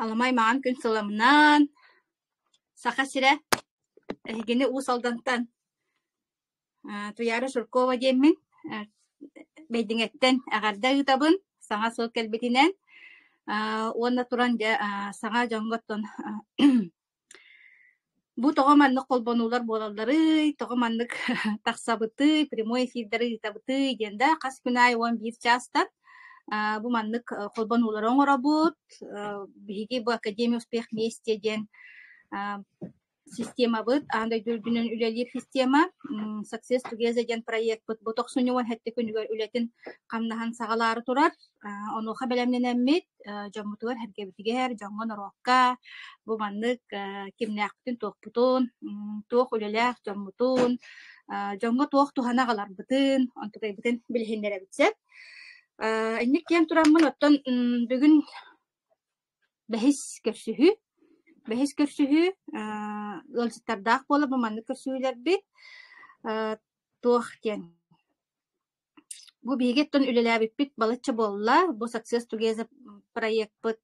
Аламай маҥан күн сыламынан Саха сирэ эһигини Уус Алдантан Туйаара Жиркова диэммин Бэйдиҥэттэн эҕэрдэ ыытабын саҥа сыл кэлбитинэн уонна туран дьэ саҥа дьоҥҥо оттон Бу тоҕо маннык холбонуулар буолалларый, тоҕо маннык тахсабытый, прямой эфирдэри ыытабытый диэн да хас күн аайы 11 чаастан бу маннык холбонуулары оҥоробут. Биһиги бу Академия успех вместе диэн системабыт аан дойду үрдүнэн үлэлиир система. Success Together диэн проекпыт бу тохсунньу 17 күнүгэр үлэтин хамнаһын саҕалаары турар. Онуоха бэлэмнэнэммит дьоммутугар-сэргэбитигэр, дьоҥҥо-норуокка бу маннык кимнээхпитин-туохпутун, туох үлэлээх дьоммутун, дьоҥҥо туох туһаны аҕаларбытын, онтукайбытын билиһиннэрэбит сөп. Инник диэн тураммын оттон бүгүн бэһис көрсүһүү. Бэһис көрсүһүү ыалдьыттардаах буола бу маннык көрсүһүүлэрбит туох диэн Бу биһиги оттон үлэлээбиппит балачча буолла. Бу Success Together проекпыт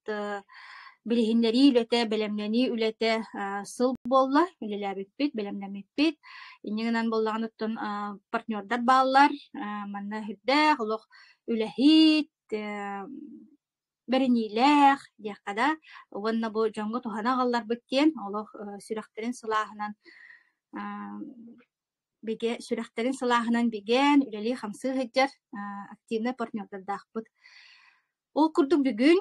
билиһиннэрии үлэтэ, бэлэмнэнии үлэтэ сыл буолла. Үлэлээбиппит, бэлэмнэммиппит. Инньэ гынан буоллаҕына оттон партнердар бааллар. Манна сүрдээх олох үлэһит, бэриниилээх диэххэ да уонна бу дьоҥҥо туһаны аҕалларбыт диэн олох сүрэхтэрин сылааһынан бигэ сүрэхтэрин сылааһынан бигээн үлэлии-хамсыы сылдьар активнай партнердардаахпыт. Ол курдук бүгүн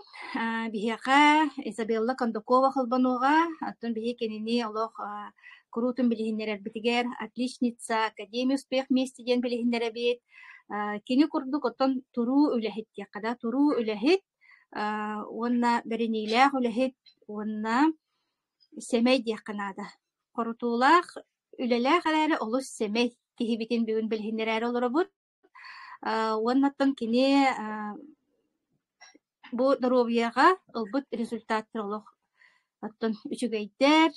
биһиэхэ Изабелла Кондакова холбонуоҕа, оттон биһиги кинини олох куруутун билиһиннэрэрбитигэр отличница Академия успех вместе диэн билиһиннэрэбит. Кини курдук оттон туруу үлэһит диэххэ да, туруу үлэһит уонна бэриниилээх үлэһит уонна сэмэй диэххэ наада. Хорутуулаах үлэлээх эрээри олус сэмэй киһибитин бүгүн билиһиннэрээри олоробут. Уоннаттан кини бу доруобуйаҕа ылбыт результаттар олох оттон үчүгэйдэр,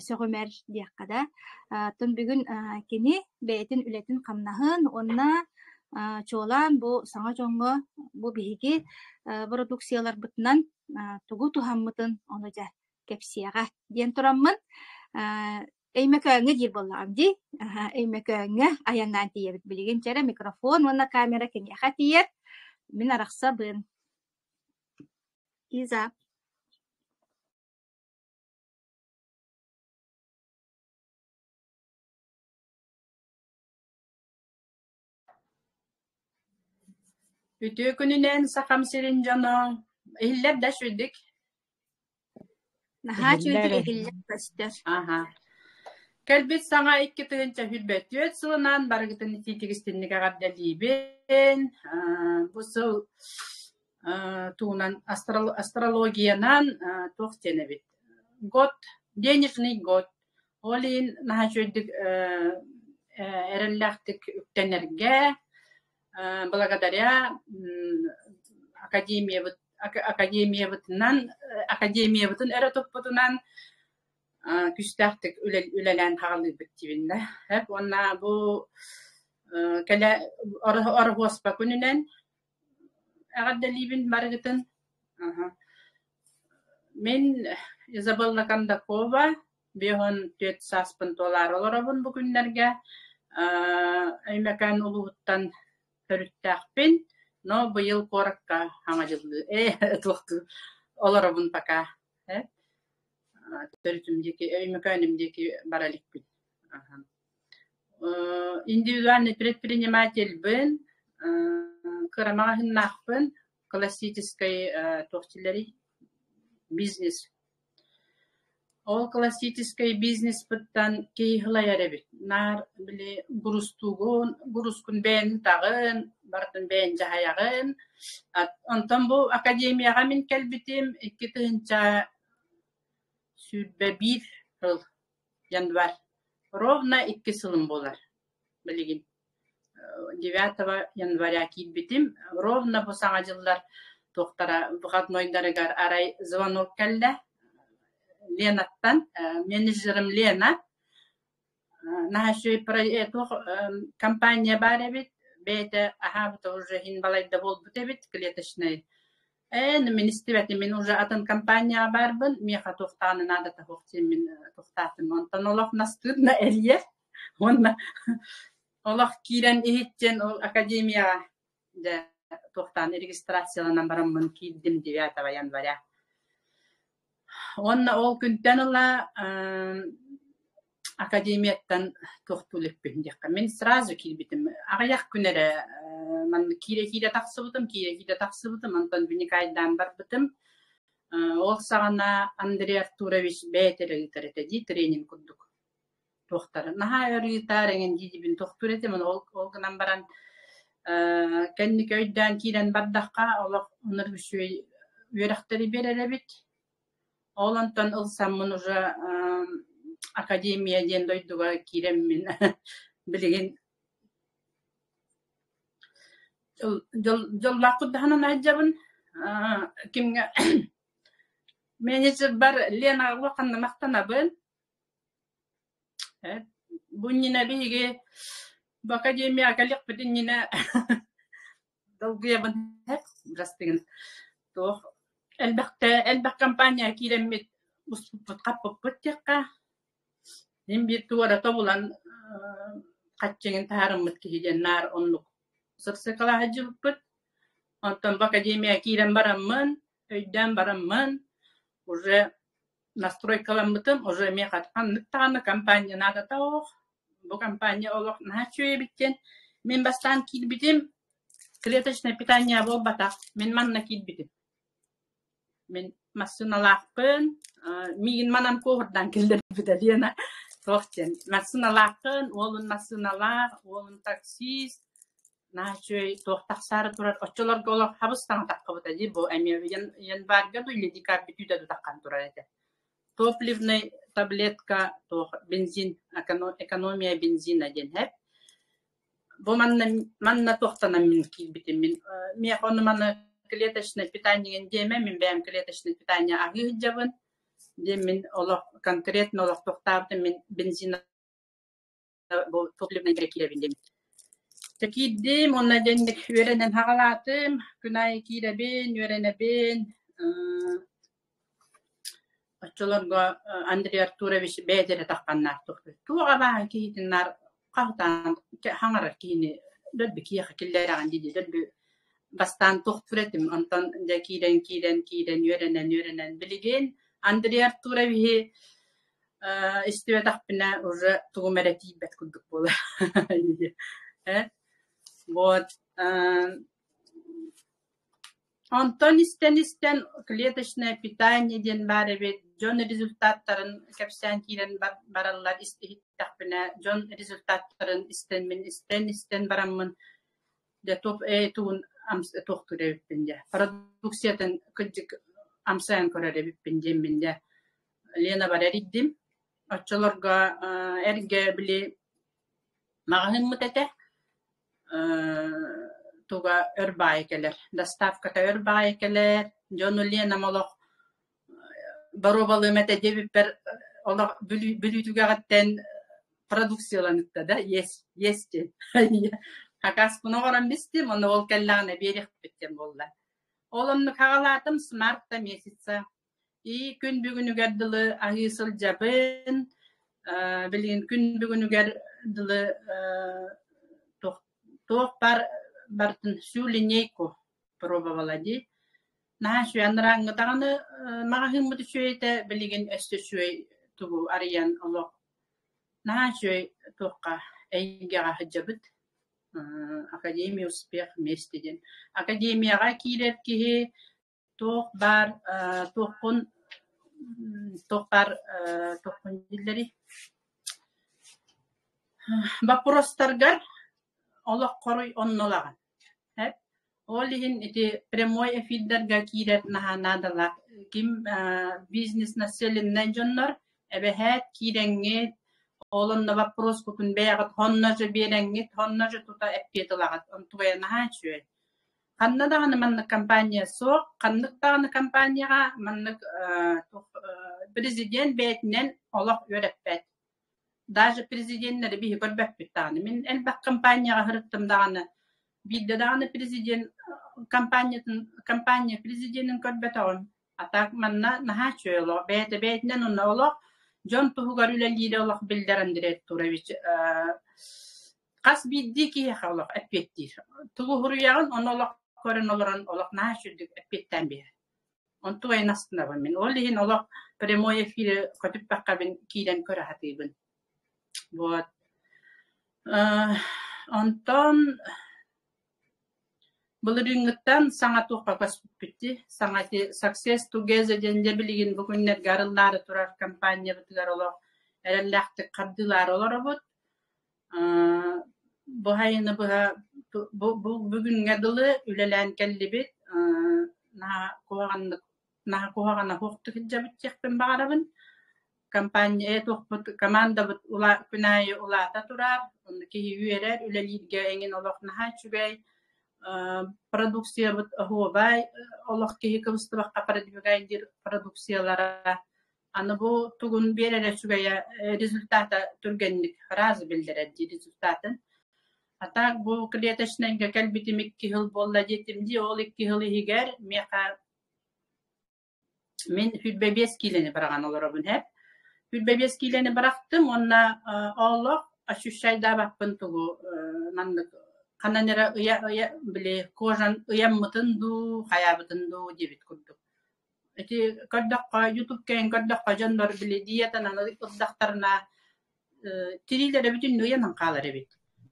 сөҕүмэр диэххэ да. Оттон бүгүн кини бэйэтин үлэтин-хамнаһын уонна чуолаан бу саҥа дьоҥҥо бу биһиги бородууксуйаларбытынан тугу туһаммытын ону дьэ кэпсиэҕэ диэн тураммын Өймөкөөҥҥө диир буоллаҕым дии. Аһа, Өймөкөөҥҥө айаннаан тиийэбит. Билигин чэрэ микрофон уонна камера киниэхэ тиийэр. Мин арахсабын. Иза. Үтүө күнүнэн Сахам сирин дьоно! Иһиллэр да үчүгүйдүк? Наһаа Иһиллэр үчүгэйдик ээ. иһиллэр көстөр. Аһа. Кэлбит саҥа 2024 сылынан барыгытын итиитик истинник эҕэрдэлиибин. Бу сыл тугунан астрологиянан туох диэн эбит? Год, денежный год. Ол иһин наһаа үчүгэйдик эрэллээхтик үктэнэргэ благодаря академиябыт академиябытынан академиябытын эрэ туппутунан күүстээхтик үлэлээн хаалыыбыт диибин да. Уонна бу кэлэ Ороһуоспа күнүнэн эҕэрдэлиибин барыгытын. Мин Изабелла Кондакова, 54 сааспын туолаары олоробун бу күннэргэ. Өймөкөөн улууһуттан төрүттээхпин, но быйыл куоракка саҥа дьыллыы туохтуу олоробун пока. Төрүтүм диэки, Өймөкөөнүм диэки бара иликпин. Индивидуальный предпринимательбын, кыра маҕаһыыннаахпын, классическай туох дииллэрий бизнес. Ол классическай бизнеспыттан киһи сылайар эбит. Наар били грузтуугун, грузкун бэйэн ыытаҕын, барытын бэйэн дьаһайаҕын. Онтон бу академияҕа мин кэлбитим 2021 сыл январь. Ровно икки сылым буолар билигин. 9 января киирбитим. Ровно бу саҥа дьыллар туохтара выходнойдарыгар арай звонок кэллэ Ленаттан, менеджерым Лена наһаа үчүгэй туох компания баар эбит, бэйэтэ аһаабыта уже иһин балайда буолбут эбит клеточный. Ээ, мин истибэтим, мин уже атын компанияҕа баарбын, миэхэ туохтааны наадата суох диэн мин туохтаатым. Онтон олох настырна эрийэр уонна олох киирэн иһиттэн ол академияҕа дьэ туохтаан регистрацияланан бараммын киирдим 9 января. Уонна ол күнтэн ыла академияттан туохтуу иликпин диэххэ. Мин сразу киирбитим. Аҕыйах күн эрэ маннык киирэ-киирэ тахсыбытым, киирэ-киирэ тахсыбытым, онтон вникайдаан барбытым. Ол саҕана Андрей Артурович бэйэтэ эрэ ыытар этэ дии, тренинг курдук туохтары. Наһаа өр ыытаар эҥин дии-диибин тохтуур этим, ол, ол гынан баран кэнники өйдөөн киирэн бардахха, олох ынырык үчүгэй үөрэхтэри биэрэр эбит. Ол онтон ылсаммын уже академия диэн дойдуга киирэммин билигин дьоллоохпут даһанан сылдьабын. Кимҥэ менеджербар Ленаҕа улаханна махтанабын. Бу иннинэ биһиги бу академияҕа кэлиэхпит иннинэ долгуйабын бырастыгын туох элбэхтэ элбэх компания киирэммит буспуппут хаппыппыт диэххэ мин биир туора тобулан хаччыгын таһаарыммыт киһи диэн наар оннук сырсыкалаһа сылдьыбыппыт. Онтон бу академия киирэн бараммын, өйдөөн бараммын уже настройкаламмытым, уже эмиэ ханнык даҕаны компания наадата суох. Бу компания олох наһаа үчүгэй эбит диэн. Мин бастаан киирбитим, клеточное питание буолбатах, мин манна киирбитим. Мин массыыналаахпын, миигин манан куоһурдаан киллэрбитэ Лена. Туох диэн, массыыналааххын, уолун массыыналаах, уолун таксист, наһаа үчүгэй туох тахсаары турар. Оччолорго олох хабыс саҥа таххыбыта дии, бу эмиэ январьга дуу или декабрь бүтүүтэ дуу таххан турар этэ. Топливный таблетка туох бензин экономия бензина диэн һэп. Бу манна манна туохтанан мин киирбитим мин миэхэ ону маны клеточное питание диэмэ мин бэйэм клеточное питание аһыы сылдьабын диэн мин олох конкретно олох туохтаабытым мин бензин бу топливнай киирэбин диэн. Дьэ киирдим уонна дьэнник үөрэнэн хаҕалаатым күн аайы киирэбин үөрэнэбин Оччолорго Андрей Артурович бэйэтэ эрэ тахханнаах туох абааһы киһитин наар хаһытаан хаҥарар киһини дөлбү киһиэхэ киллэрэҕин дии дөлбү бастаан туохтуур этим онтон дьэ киирэн киирэн киирэн үөрэнэн үөрэнэн билигин Андрей Артуровиһы истибэтэхпинэ уже тугум эрэ тиийбэт курдук буолар вот Онтон истэн-истэн клеточное питание диэн баар эбит, дьон результаттарын кэпсээн киирэн бараллар иһиттэхпинэ, дьон результаттарын истэммин истэн-истэн бараммын дьэ туох ээ тугун туохтуур эбиппин дьэ продукциятын кырдьык амсайан көрөр эбиппин диэммин дьэ Ленабар эрийдим. Оччолорго эргэ били маҕаһыыммыт этэ туга өр баайы кэлэр, доставката өр баайы кэлэр, дьону Ленам олох боруобалыам этэ диэбиппэр олох бүлүүтүгэҕиттэн продукцияланыта да есть есть диэн хакаспын оҥорон бистим, ону ол кэллэҕинэ биэриэхпит диэн буолла. Ол оннук хаҕалаатым с марта месяца И күн бүгүнүгэр дылы аһыы сылдьабын, билигин күн бүгүнүгэр дылы туох туох баар барытын всю линейку пробовала дии. Наһаа үчүгэй анарааҥҥы даҕаны маҕаһыыммыт үчүгэй этэ, билигин өссө үчүгэй тугу арыйан олох наһаа үчүгэй туохха эйгэҕэ сылдьабыт. Академия успех вместе диэн. Академияҕа киирэр киһи туох баар туоххун туох баар туоххун дииллэрий боппуруостаргар олох хоруй онно ылаҕын ол иһин ити прямой эфирдэргэ киирэр наһаа наадалаах ким бизнес нацеленнай дьоннор эбэһээт киирэҥҥит ол онно боппуруоскутун бэйэҕит онно же биэрэҥҥит онно же тута эппиэт ылаҕыт онтугайа наһаа үчүгэй Ханна даҕаны маннык компания суох, ханнык даҕаны компанияҕа маннык президент бэйэтинэн олох үөрэппэт. Даже президеннэри биһи көрбөппүт даҕаны. Мин элбэх компанияҕа сырыттым даҕаны. Биирдэ даҕаны президент компаниятын компания президенин көрбөтөҕүм. А так манна наһаа үчүгэй олох. Бэйэтэ бэйэтинэн онно олох дьон туһугар үлэлиирэ олох биллэр Андрей Артурович. Хас биирдии киһиэхэ олох эппиэттиир. Тугу суруйаҕын, ону олох көрөн олорон олох наһаа үчүгдүк эппиэттээн биэрэр. Онтук айан астынабын мин. Ол иһин олох прямой эфири көтүппэххэ киирэн көрө сатыыбын. Вот. Онтон былырыыҥҥыттан саҥа туохха көспүппүт дии. Саҥа ити Success Together диэн дьэ билигин бу күннэргэ арыллаары турар компаниябытыгар олох эрэллээхтик хардыылаары олоробут. Бу сайыны быһа бу бүгүҥҥэ дылы үлэлээн кэллибит. Наһаа куһаҕаннык наһаа куһаҕана суохтук сылдьабыт диэхпин баҕарабын. Компания туохпут командабыт күн аайы улаата турар, онно киһи үөрэр, үлэлииргэ эҥин олох наһаа үчүгэй. Продукциябыт оһуобай, олох киһи кыбыстыбакка продвигайдыыр продукциялара. Аны бу тугун биэрэрэ үчүгэйэ результата түргэнник сразу биллэрэр дии результатын. А так бу клеточнайга кэлбитим 2 сыл буолла диэтим дии, ол 2 сыл иһигэр миэхэ мин 25 киилэни быраҕан олоробун һэп. 25 киилэни бырахтым уонна олох ощущайдаабаппын тугу маннык ханан эрэ ыйа ыйа били кожан ыйаммытын дуу, хайаабытын дуу диэбит курдук. Ити көрдөххө, ютуб кэйэн көрдөххө дьоннор били диетанан ылдахтарына тириилэрэ бүтүннүү ыйанан хаалар эбит.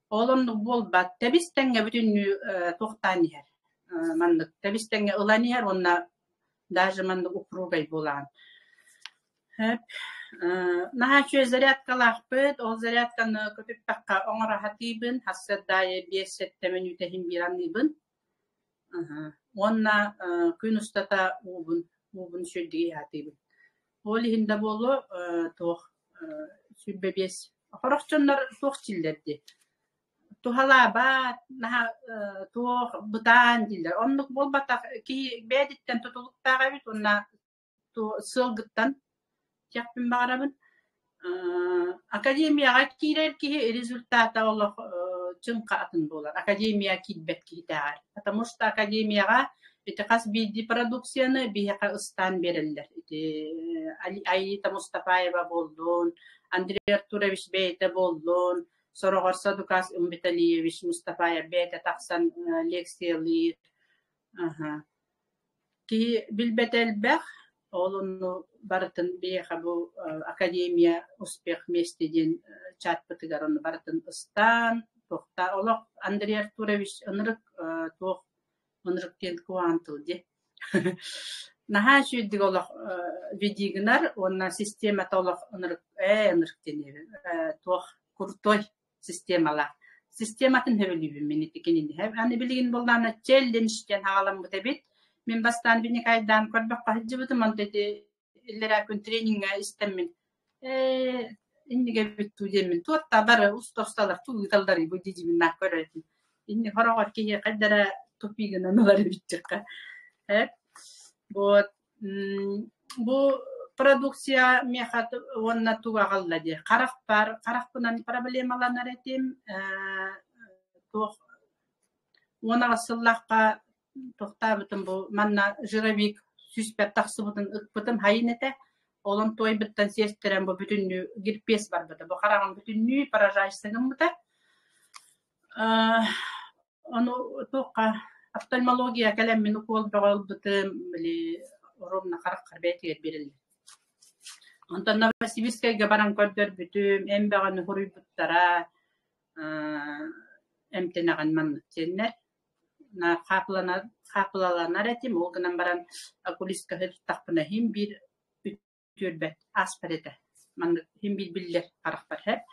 Ол оннук буолбат, тэбис-тэҥҥэ бүтүннүү туохтаан иһэр. Маннык тэбис-тэҥҥэ ылан иһэр уонна даже маннык упругай буолаҕын. Сөп. Наһаа үчүгэй зарядкалаахпыт. Ол зарядканы көтүппэххэ оҥоро сатыыбын. Сарсыарда аайы 5-7 мүнүүтэ иһин биир аныыбын. Уонна күн устата уубун, уубун үчүгэйдик иһэ сатыыбын. Ол иһин да буолуо туох 25. Сорох дьоннор туох дииллэр дии туһалаабат, наһаа туох бытаан дииллэр. Оннук буолбатах киһи бэйэтиттэн тутулуктаах эбит уонна сыалгыттан диэхпин баҕарабын. Академияҕа киирэр киһи результата олох чыҥха атын буолар. Академия киирбэт киһитээҕэр. Потому что академияҕа ити хас биирдии продукцияны биһиэхэ ыстаан биэрэллэр. Ити Аита Мустафаева буоллун, Андрей Артурович бэйэтэ буоллун, сороҕор Садукас Умбиталиевич Мустафаев бэйэтэ тахсан лекциялыыр. Киһи билбэтэ элбэх, ол онну барытын биһиэхэ бу Академия успех вместе диэн чатпытыгар ону барытын ыстаан, туохта олох Андрей Артурович ынырык туох ынырык диэн куһаҕан тыл дии. Наһаа үчүгэйдик олох видигынар уонна системата олох ынырык ээ ынырык диэн туох крутой системалаах. Систематын сөбүлүүбүн мин ити кинини. Аны билигин буоллаҕына челлендж диэн аҕаламмыт эбит. Мин бастаан биникайдаан көрбөххө сылдьыбытым, онто ити иллэрээ күн трениҥҥэ истэммин ээ иннигэ эбит дуу диэммин туотта бары уста-усталар туу ыыталлар бу дидибин наах көрөр этим. Инни хороҕор киһи хайдара тупигынан ылар эбитчиххэ. Э вот бу продукция миэхэ уонна тугу аҕалла дии. Харахпар, харахпынан проблемаланар этим. Туох 18 сыллаахха тохтообутум бу манна жировик сүүспэр тахсыбытын ыкпытым хайын этэ. Ол онтуойбуттан сиэстэрэн бу бүтүннүү герпес барбыта. Бу хараҕым бүтүннүү поражайся гыммыта. Ону туохха офтальмология кэлэммин укуол бөҕө ылбытым, били ровно хараххар бэйэтигэр биэрэллэр. Онтон Новосибирскайга баран көрдөрбүтүм, эн бөҕөнү суруйбуттара, эмтэнэҕин маннык диэннэр. Хаапылаланар этим, ол гынан баран окулистка сырыттахпына иһин биир үтүөрбэт, ааспат этэ. Маннык иһин биир биллэр харахпар һэ.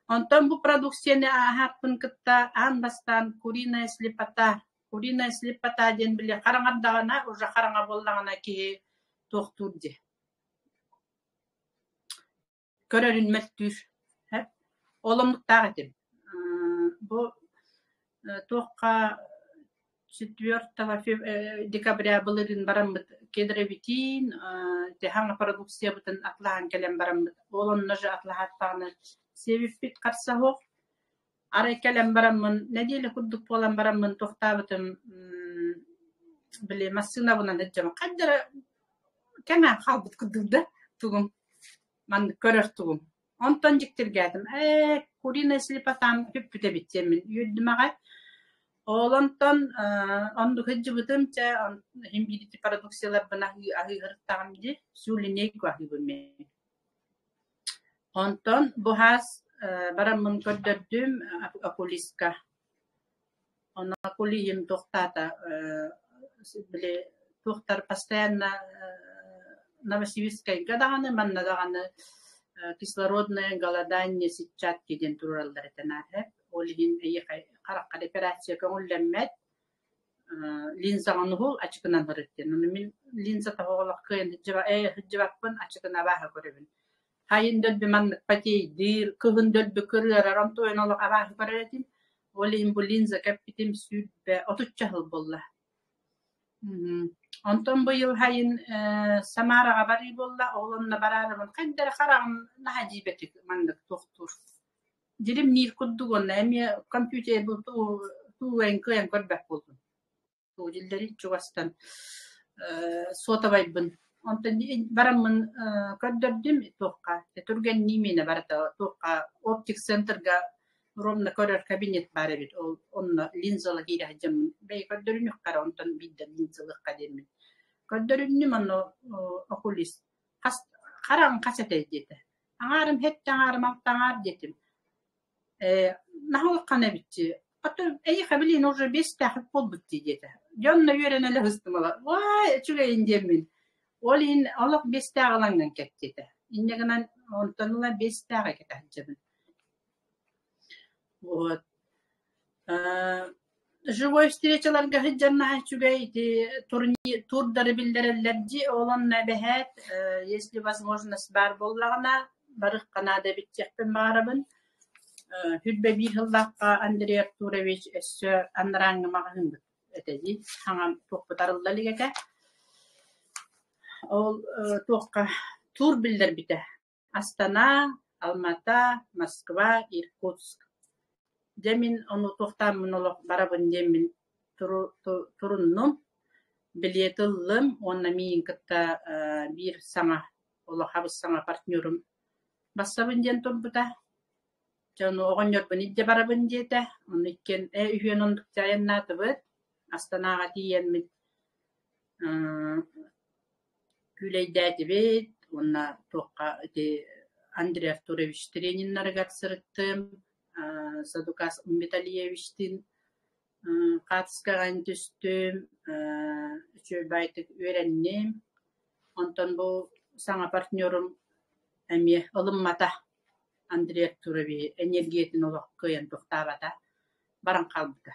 Онтон бу продукцияны ааһааппын кытта аан бастаан куриная слепота, куриная слепота диэн били хараҥардаҕына, уже хараҥа буоллаҕына киһи туохтуур дии. Көрөрүн мөлтүүр. Ол омуктаах этим. Бу туохха 4 декабря былырыын бараммыт кедровитин хаҥа продукциябытын атлаһан кэлэн бараммыт ол онно же атлаһааттаҕына сиэбиппит харса суох. Арай кэлэн бараммын, нэдиэлэ курдук буолан бараммын туохтаабытым, били массыынабынан сылдьабын. Хайда эрэ кэҥээн хаалбыт курдук да тугум, маннык көрөр тугум. Онтон дьиктиргээтим, ээ, куриная слепотам бүппүт эбит диэммин үөрдүм аҕай. Ол онтон оннук сылдьыбытым, чэ, иһин биирдии продукцияларбын аһыы аһыы дии, сүүлүнэй аһыыбын мин. Онтон бу хаас бараммын көрдөрдүм окулистка. Онно окулиһым туохтаата били туохтар постоянно Новосибирскайга даҕаны, манна даҕаны кислородное голодание сетчатки диэн туруораллар этэ наар. Ол иһин эйиэхэ хараххар операция көҥүллэммэт, линзаҕын уһул, ачыкынан сырыт диэн. Ону мин линза тоһоҕолох кыайан сылдьыбаппын, ачыкын абааһы көрөбүн. Хайын дөлбү маннык потейдыыр, кыһын дөлбү кырыарар, онтуойан олох абааһы көрөр этим. Ол иһин бу линза кэппитим 20, 30 сыл буолла. Онтон быйыл сайын Самараҕа барыы буолла, ол онно бараарыбын хайда эрэ хараҕым наһаа дьиибэтик маннык туохтуур. Дьиримниир курдук уонна эмиэ компьютер туу кыайан көрбөт буоллум. Диллэри чугастан суотабайбын. Онтон бараммын көрдөрдүм туохха, түргэннии миэнэ барыта туохха оптик-центрга ровно көрөр кабинет баар эбит. Ол онно линзала киирэ сылдьаммын бэйэ көрдөрүнүөххэ онтон биирдэ линзалыахха диэммин. Көрдөрүннүм онно окулист хас хараҕыҥ хас этэй диэтэ. Аҥаарым һэттэ, аҥаарым алта аҥаар диэтим. Ээ, наһаа улахан эбит дии. Оттон эйиэхэ билигин уже биэстээх буолбут дии диэтэ. Дьэ онно үөрэнэ элэ сыстым ыла. Уай, үчүгэйин диэммин. Ол иһин олох биэстээх ылаҥҥын кэт диэтэ. Инньэ гынан онтон ыла биэстээҕи кэтэ сылдьабын. Вот. Живой встречаларга сылдьан наһаа үчүгэй ити турнир турдары биллэрэллэр дии. Ол онно эбэһээт, если возможность баар буоллаҕына, барыахха наада эбит диэхпин баҕарабын. 21 сыллаахха Андрей Артурович өссө анарааҥҥы маҕаһыыммыт этэ дии, хаҥан туохпут арылла илик этэ. Ол туохха тур биллэрбитэ. Астана, Алмата, Москва, Иркутск. Дьэ мин ону туохтааммын олох барабын диэммин туруннум, билиэт ыллым уонна миигин кытта биир саҥа олох сабыс-саҥа партнерум бассабын диэн турбута. Дьэ ону оҕонньорбун илдьэ барабын диэтэ. Ону иккиэн үһүөн оннук айаннаатыбыт. Астанаҕа тиийэммит күүлэйдээтибит уонна туохха ити Андрей Артурович трениннарыгар сырыттым, Садукас Витальевичтыын хаартыскаҕа түстүм, үчүгэй баайдык үөрэнним. Онтон бу саҥа партнерум эмиэ ылыммата Андрей Артуровиһы эниэргийэтин олох кыайан тохтообото, баран хаалбыта.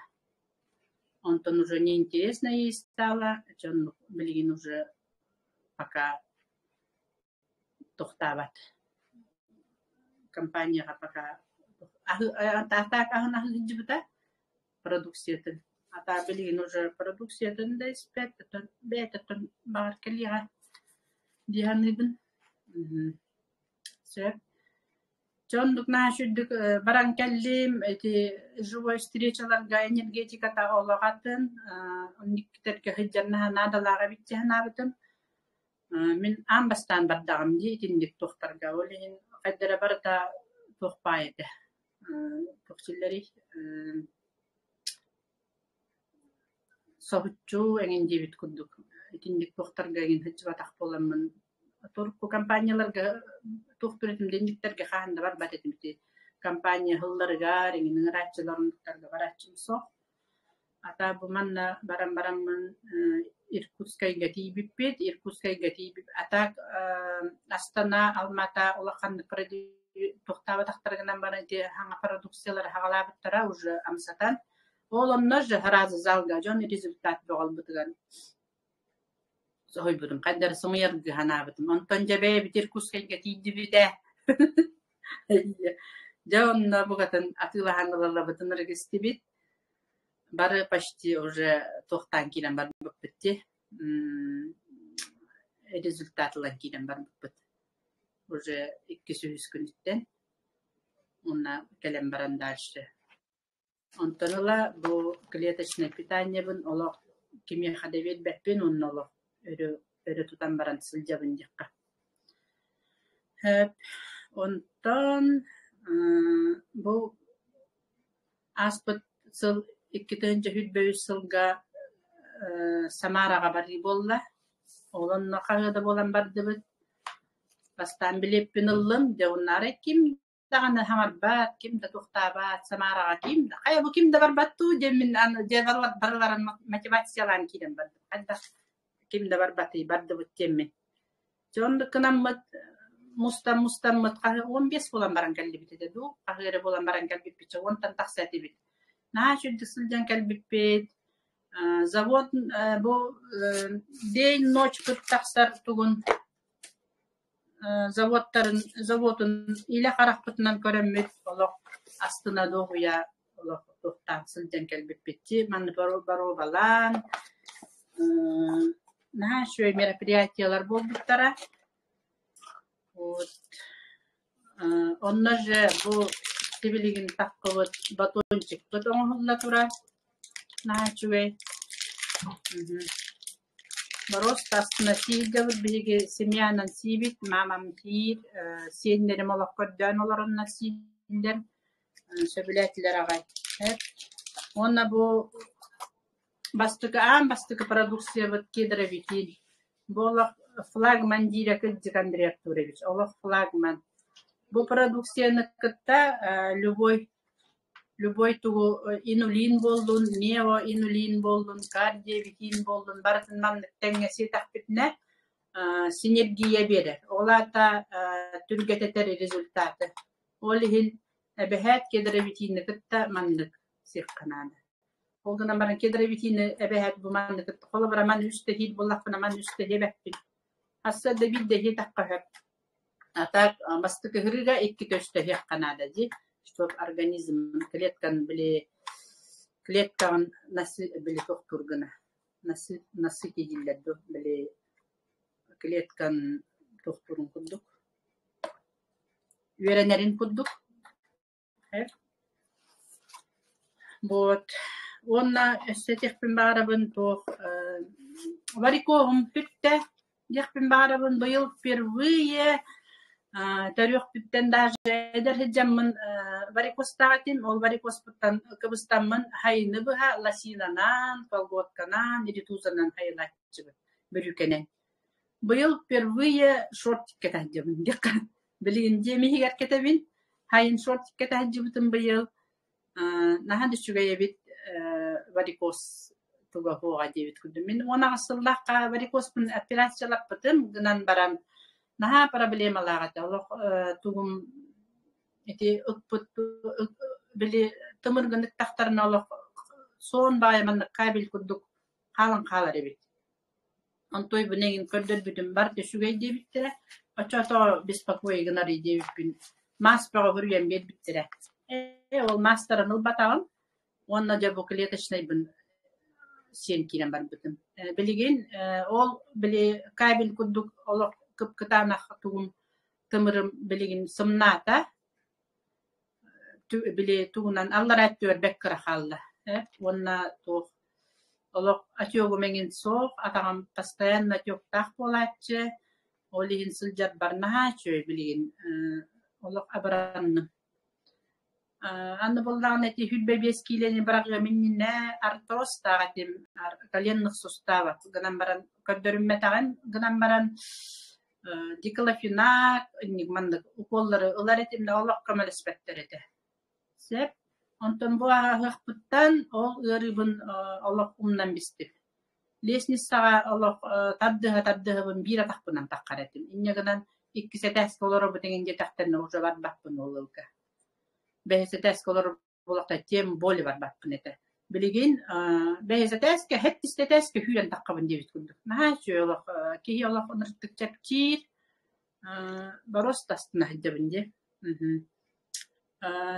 Онтон уже неинтересно ей стало, дьон билигин уже пока тохтообот. Компанияҕа пока атаак аһын аһыы сылдьыбыта продукциятын. А билигин уже продукциятын да испэт, бэйэтэ баҕар кэлиэҕэ дии саныыбын. Сөп. Дьэ оннук наһаа үчүгдүк баран кэллим, ити живой встречаларга энергетиката олох атын, оннуктарга сылдьар наһаа наадалаах эбит дии санаабытым. Мин аан бастаан бардаҕым дии итинник туохтарга, ол иһин хайда эрэ барыта туох баай этэ, туох дииллэрий, соһуччу эҥин диэбит курдук итинник туохтарга эҥин сылдьыбатах буоламмын турку компанияларга туохтуур этим дэнниктэргэ хаһан да барбат этим ити компания ыһылларыгар эҥин ыҥырааччылар оннуктарга барааччым суох. Ата бу манна баран бараммын Иркутскайга тиийбиппит, Иркутскайга тиийбип а так Астана, Алмата улаханнык туохтаабатахтарынан баран ити саҥа продукциялары саҕалаабыттара уже амсатан. Ол онно же сразу залга дьон результат бөҕө ылбытыгар соһуйбутум, хайда эрэ сымыйаргыы санаабытым. Онтон дьэ бэйэбит Иркутскайга тиийдибит ээ. Дьэ онно букатын атыылаһан ылаллабытын ырыгыстыбыт. Бары почти уже туохтаан киирэн барбыппыт дии, результат ылан киирэн барбыппыт. Уже иккис үһүс күнүттэн уонна кэлэн баран дальше. Онтон ыла бу клеточнай питаниебын олох кимиэхэ да биэрбэппин уонна олох өрө, өрө тутан баран сылдьабын диэххэ. Сөп. Онтон бу ааспыт сыл 2023 сылга Самараҕа барыы буолла. Ол онно хаһыа да буолан бардыбыт. Бастаан билиэппин ыллым, дьэ уоннаары ким даҕаны хаҥарбат, ким да туохтаабат, Самараҕа ким да, хайа бу ким да барбат дуу диэммин аны дьэ барыларын мотивациялаан киирэн бардым. Хайдах ким да барбатый, бардыбыт диэммин. Дьэ оннук гынаммыт мустан-мустаммыт хаһы 15 буолан баран кэллибит этэ дуу, хаһы эрэ буолан баран кэлбиппит, уонтан тахса этибит. Наһаа үчүгдүк сылдьан кэлбиппит. Завод бу день-ночь тахсар тугун заводтарын заводун илэ харахпытынан көрөммүт олох астына дуоһуйа олох туохтаан сылдьан кэлбиппит манна боруобалаан наһаа үчүгэй мероприятиелар буолбуттара. Вот онно же бу сибилигин таххыбыт батончикпыт оҥоһулла турар наһаа үчүгэй. Боруоста астына сииргэбит биһиги семьянан сиибит, маамам сиир, сиэннэрим олох көрдөөн олороннор сииллэр, сөбүлээтилэр аҕай. Уонна бу бастакы аан бастакы продукциябыт кедровики. Бу олох флагман диирэ кырдьык Андрей Артурович, олох флагман. Бу продукцияны кытта любой Любой тугу инулин буоллун, неоинулин буоллун, кардиовитин буоллун барытын маннык тэҥҥэ сиэтэхпитинэ синергия биэрэр. Ол аата түргэтэтэр результаты. Ол иһин эбэһээт кедровитины кытта маннык сиэххэ наада. Ол гынан баран кедровитины эбэһээт бу маннык кытта холобура ман үстэ иһиир буоллахпына ман үстэ иһэбэппин. Хасса да биирдэ иһиэтэххэ сөп. А так бастакы ыһырыыга икки көстөһүөххэ наада дии, чтоб организм клеткан били клеткаҕын били тохтуур гына насыти дииллэр дуо били клеткан тохтуурун курдук үөрэнэрин курдук. Вот уонна өссө этиэхпин баҕарабын туох варикоһум бүттэ диэхпин баҕарабын быйыл впервые төрүөхпүттэн даже эдэр сылдьаммын варикозтаах этим ол варикозпуттан кыбыстаммын хайыны быһа лосинанан колготканан ритузанан хайылааччыбын бүрүүкэнэн. Быйыл впервые шортик кэтэ диэххэ билигин дьиэм иһигэр кэтэбин. Хайын шортик кэтэ сылдьыбытым быйыл. Наһаа да үчүгэй эбит варикоз туга суоҕа диэбит курдук. Мин 18 сыллаахха варикозпун операциялаппытым гынан баран наһаа проблемалаах этэ. Олох тугум ити ыкпыт били тымыргын ыктахтарына олох суон баайа маннык кабель курдук хаалан хаалар эбит. Онтуойбун эҥин көрдөрбүтүм бар да үчүгэй диэбиттэрэ, оччотоо беспокой гынарый диэбиппин маас бөҕө суруйан биэрбиттэрэ. Ээ ол маастарын ылбатаҕым уонна дьэ бу клеточнайбын сиэн киирэн барбытым. Билигин ол били кабель курдук олох кып-кытаанах тугум тымырым билигин сымнаата били тугунан аллараа өттүгэр бэрт кыра хаалла уонна туох олох отегум эҥин суох, атаҕым постоянно отектаах буолааччы, ол иһин сылдьарбар наһаа үчүгэй билигин олох абыранным. Аны буоллаҕына ити 25 киилэни быраҕыам иннинэ артрозтаах этим, коленных суставов гынан баран көрдөрүммэтэҕим гынан баран диклофенак инник маннык уколлары ылар этим да олох көмөлөспөттөр этэ. Сөп. Онтон бу ааһыахпыттан ол ыарыыбын олох умнан бистим. Лестницаҕа олох тардыһа-тардыһабын биир атахпынан таххар этим. Инньэ гынан иккис этээскэ олоробут эҥин диэтэхтэринэ уже барбаппын ол ыалга. Бэһис этээскэ олорор буолахта тем более барбаппын этэ. Билигин бэһис этээскэ, сэттис этээскэ сүүрэн таххабын диэбит курдук. Наһаа үчүгэй олох киһи олох ынырыктык чэпчиир, боруоста астына сылдьабын дии.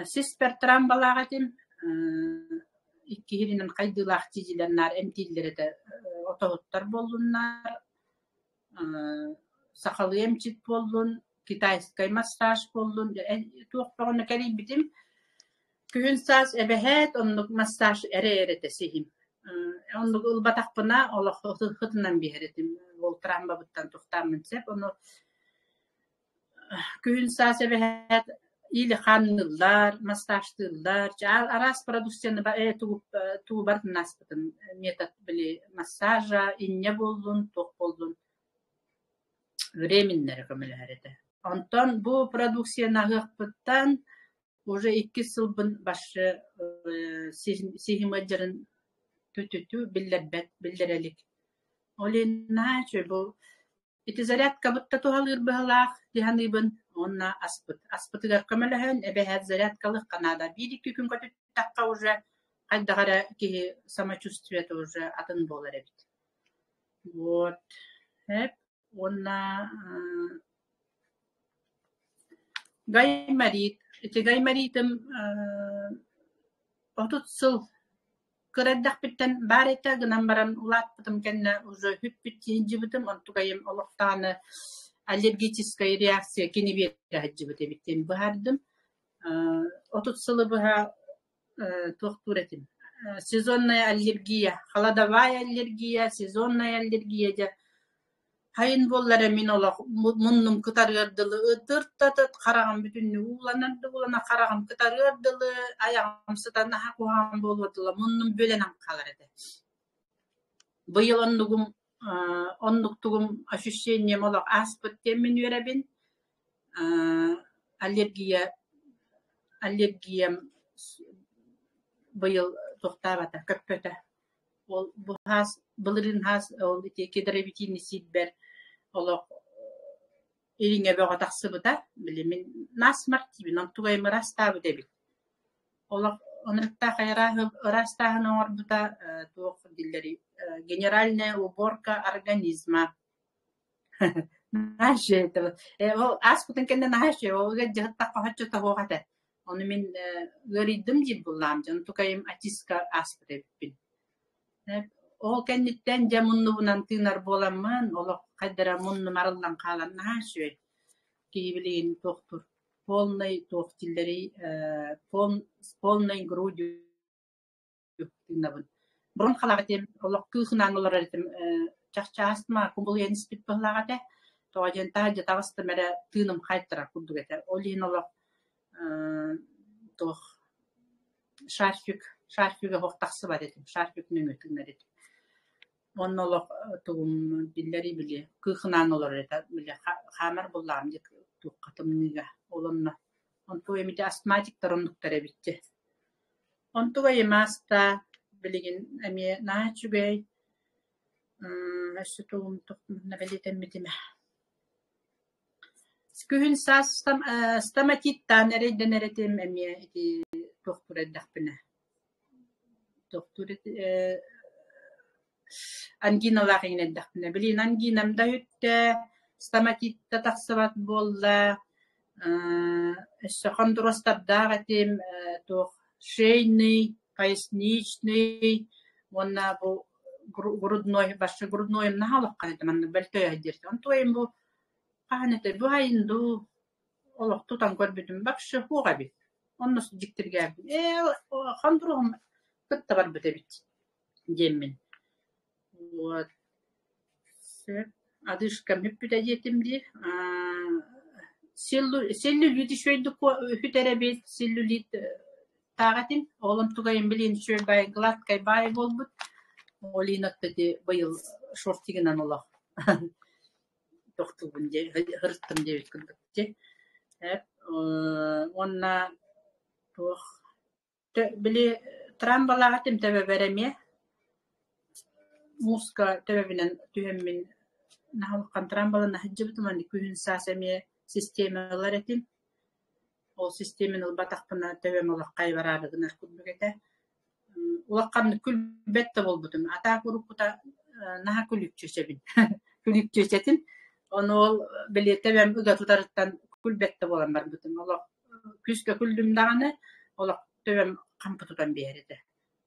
Сиспэр трамбалаах этим, иккиһинэн хайдыылаах дьиэлэр наар эмтииллэр этэ, отоһуттар буоллуннар, сахалыы эмчит буоллун, китайскай массаж буоллун, туох бөҕөнү кэрийбитим. Күһүн саас эбэһээт оннук массаж эрэ эрэтэ сиһим. Оннук ылбатахпына олох ытынан биэрэр этим. Ол трамбабыттан тухтааммын сөп. Ону күһүн саас эбэһээт или хаанныыллар, массажтыыллар, араас продукцияны тугу барытын ааспытым. Метод били массажа, инньэ буоллун, туох буоллун временно эрэ көмөлөһөр этэ. Онтон бу продукцияны аһыахпыттан уже иккис сылбын башы сиһим ыалдьарын түтүтү биллэрбэт, биллэрэ илик. Ол иһин наһаа үчүгэй бу ити зарядкабыт да туһалыыр быһыылаах дии саныыбын уонна аспыт. Аспытыгар көмөлөһөн эбэһээт зарядкалыахха наада. Биир-икки күн көтүттэххэ уже хайдах эрэ киһи самочувствиета уже атын буолар эбит. Вот. Эп уонна Гайморит. Ити гайморитым 30 сыл кыра эрдэхпиттэн баар этэ гынан баран улааппытым кэннэ уже бүппүт сылдьыбытым, онтукайым олохтоно аллергическая реакция кини биэрэ сылдьыбыт эбит диэн быһаардым. 30 сылы быһа туохтуур этим сезонная аллергия, холодовая аллергия, сезонная аллергия дьэ Хайын буоллар эрэ мин олох муннум кытарыар дылы ытыртатыт хараҕым бүтүннүү ууланар да уулана хараҕым кытарыар дылы айаҕым сыта наһаа куһаҕан буолуор дылы муннум бүөлэнэн хаалар этэ. Быйыл оннугум оннуктугум ощущением олох ааспыт диэммин үөрэбин. Аллергия аллергиям быйыл туохтаабата, көппөтө. Ол бу хаас былырыын хаас ол ити кедровитини сиирбэр олох ириҥэ бөҕө тахсыбыта. Били мин насморк диибин, онтугайым ыраастаабыт эбит. Олох ынырыктаах ыраастааһын оҥорбута туох дииллэрий генеральная уборка организма. Наһаа үчүгэй этэ. Ол ааспытын кэннэ наһаа үчүгэй. Ол ыалдьыһыттахха соччо тоһуох этэ. Ону мин ыарыйдым диир буоллаҕым дьон тукайым отиска ааспыт эбиппин. Ол кэнниттэн дьэ муннубунан тыынар буоламмын, олох хайда эрэ муннум арыллан хаалан наһаа үчүгэй. Киһи билигин туохтуур полный туох дииллэрий с полной грудью тыынабын. Бурун халаах этим, олох кыыһынаан олорор этим чахчы астма кубулуйан испит быһыылаах этэ. Тоҕо диэн таһырдьа таҕыстым эрэ тыыным хайтарар курдук этэ. Ол иһин олох туох шарфик, шарфига оһох тахсыбат этим, шарфик нөҥүө тыынар этим. Уонна олох тугум биллэрий били кыыһынаан олорор этэ, били хаамар буоллаҕым дии туохха тымныыга. Ол онно онтуой эмитэ астматиктар оннуктар эбит дии. Онтугай ааста, билигин эмиэ наһаа үчүгэй, өссө тугум туохпунна бэлиэтэммитим ээ. Күһүн саас стоматиттаан эрэйдэнэр этим эмиэ ити туохтуур эрдэхпинэ туохтуур ангиналаах иҥин эрдэхпинэ билигин ангинам да үттэ, стоматит да тахсыбат буолла, өссө хондростардаах этим, туох шейный, поясничный уонна бу грудной, вообще груднойум наһаа улахан этэ маннык бөлтөйө диир. Онтуойум бу хаһан этэй бу айын дуу олох тутан көрбүтүм вообще суох эбит. Онно дьиктиргээбитим. Ээ хондуруһум кытта барбыт эбит диэммин. Вот. Сөп. Одышкам бүппүтэ диэтим дии. Целлюлит үчүгэйдик үтэр эбит, целлюлит таах этим. Ол онтугайым билин үчүгэй баай гладкай баай буолбут. Ол иһин отто ити быйыл шортигынан олох тохтуубун диэ ырыттым диэбит курдук дии. Уонна туох Били трамбалаах этим төбөбөр эмиэ мууска төбөбүнэн түһэммин наһаа улахан трамбалана сылдьыбытым аны күһүн саас эмиэ систиэмэ ылар этим. Ол систиэмэни ылбатахпына төбөм олох хайбараары гынар курдук этэ. Улаханнык күлбэт да буолбутум. А так уруккута наһаа күлүкчүөчэбин. Күлүкчүөчэтим. Ону ол били төбөм ыга тутарыттан күлбэт да буолан барбытым. Олох күүскэ күллүм даҕаны, олох төбөм хампы тутан биэрэр этэ.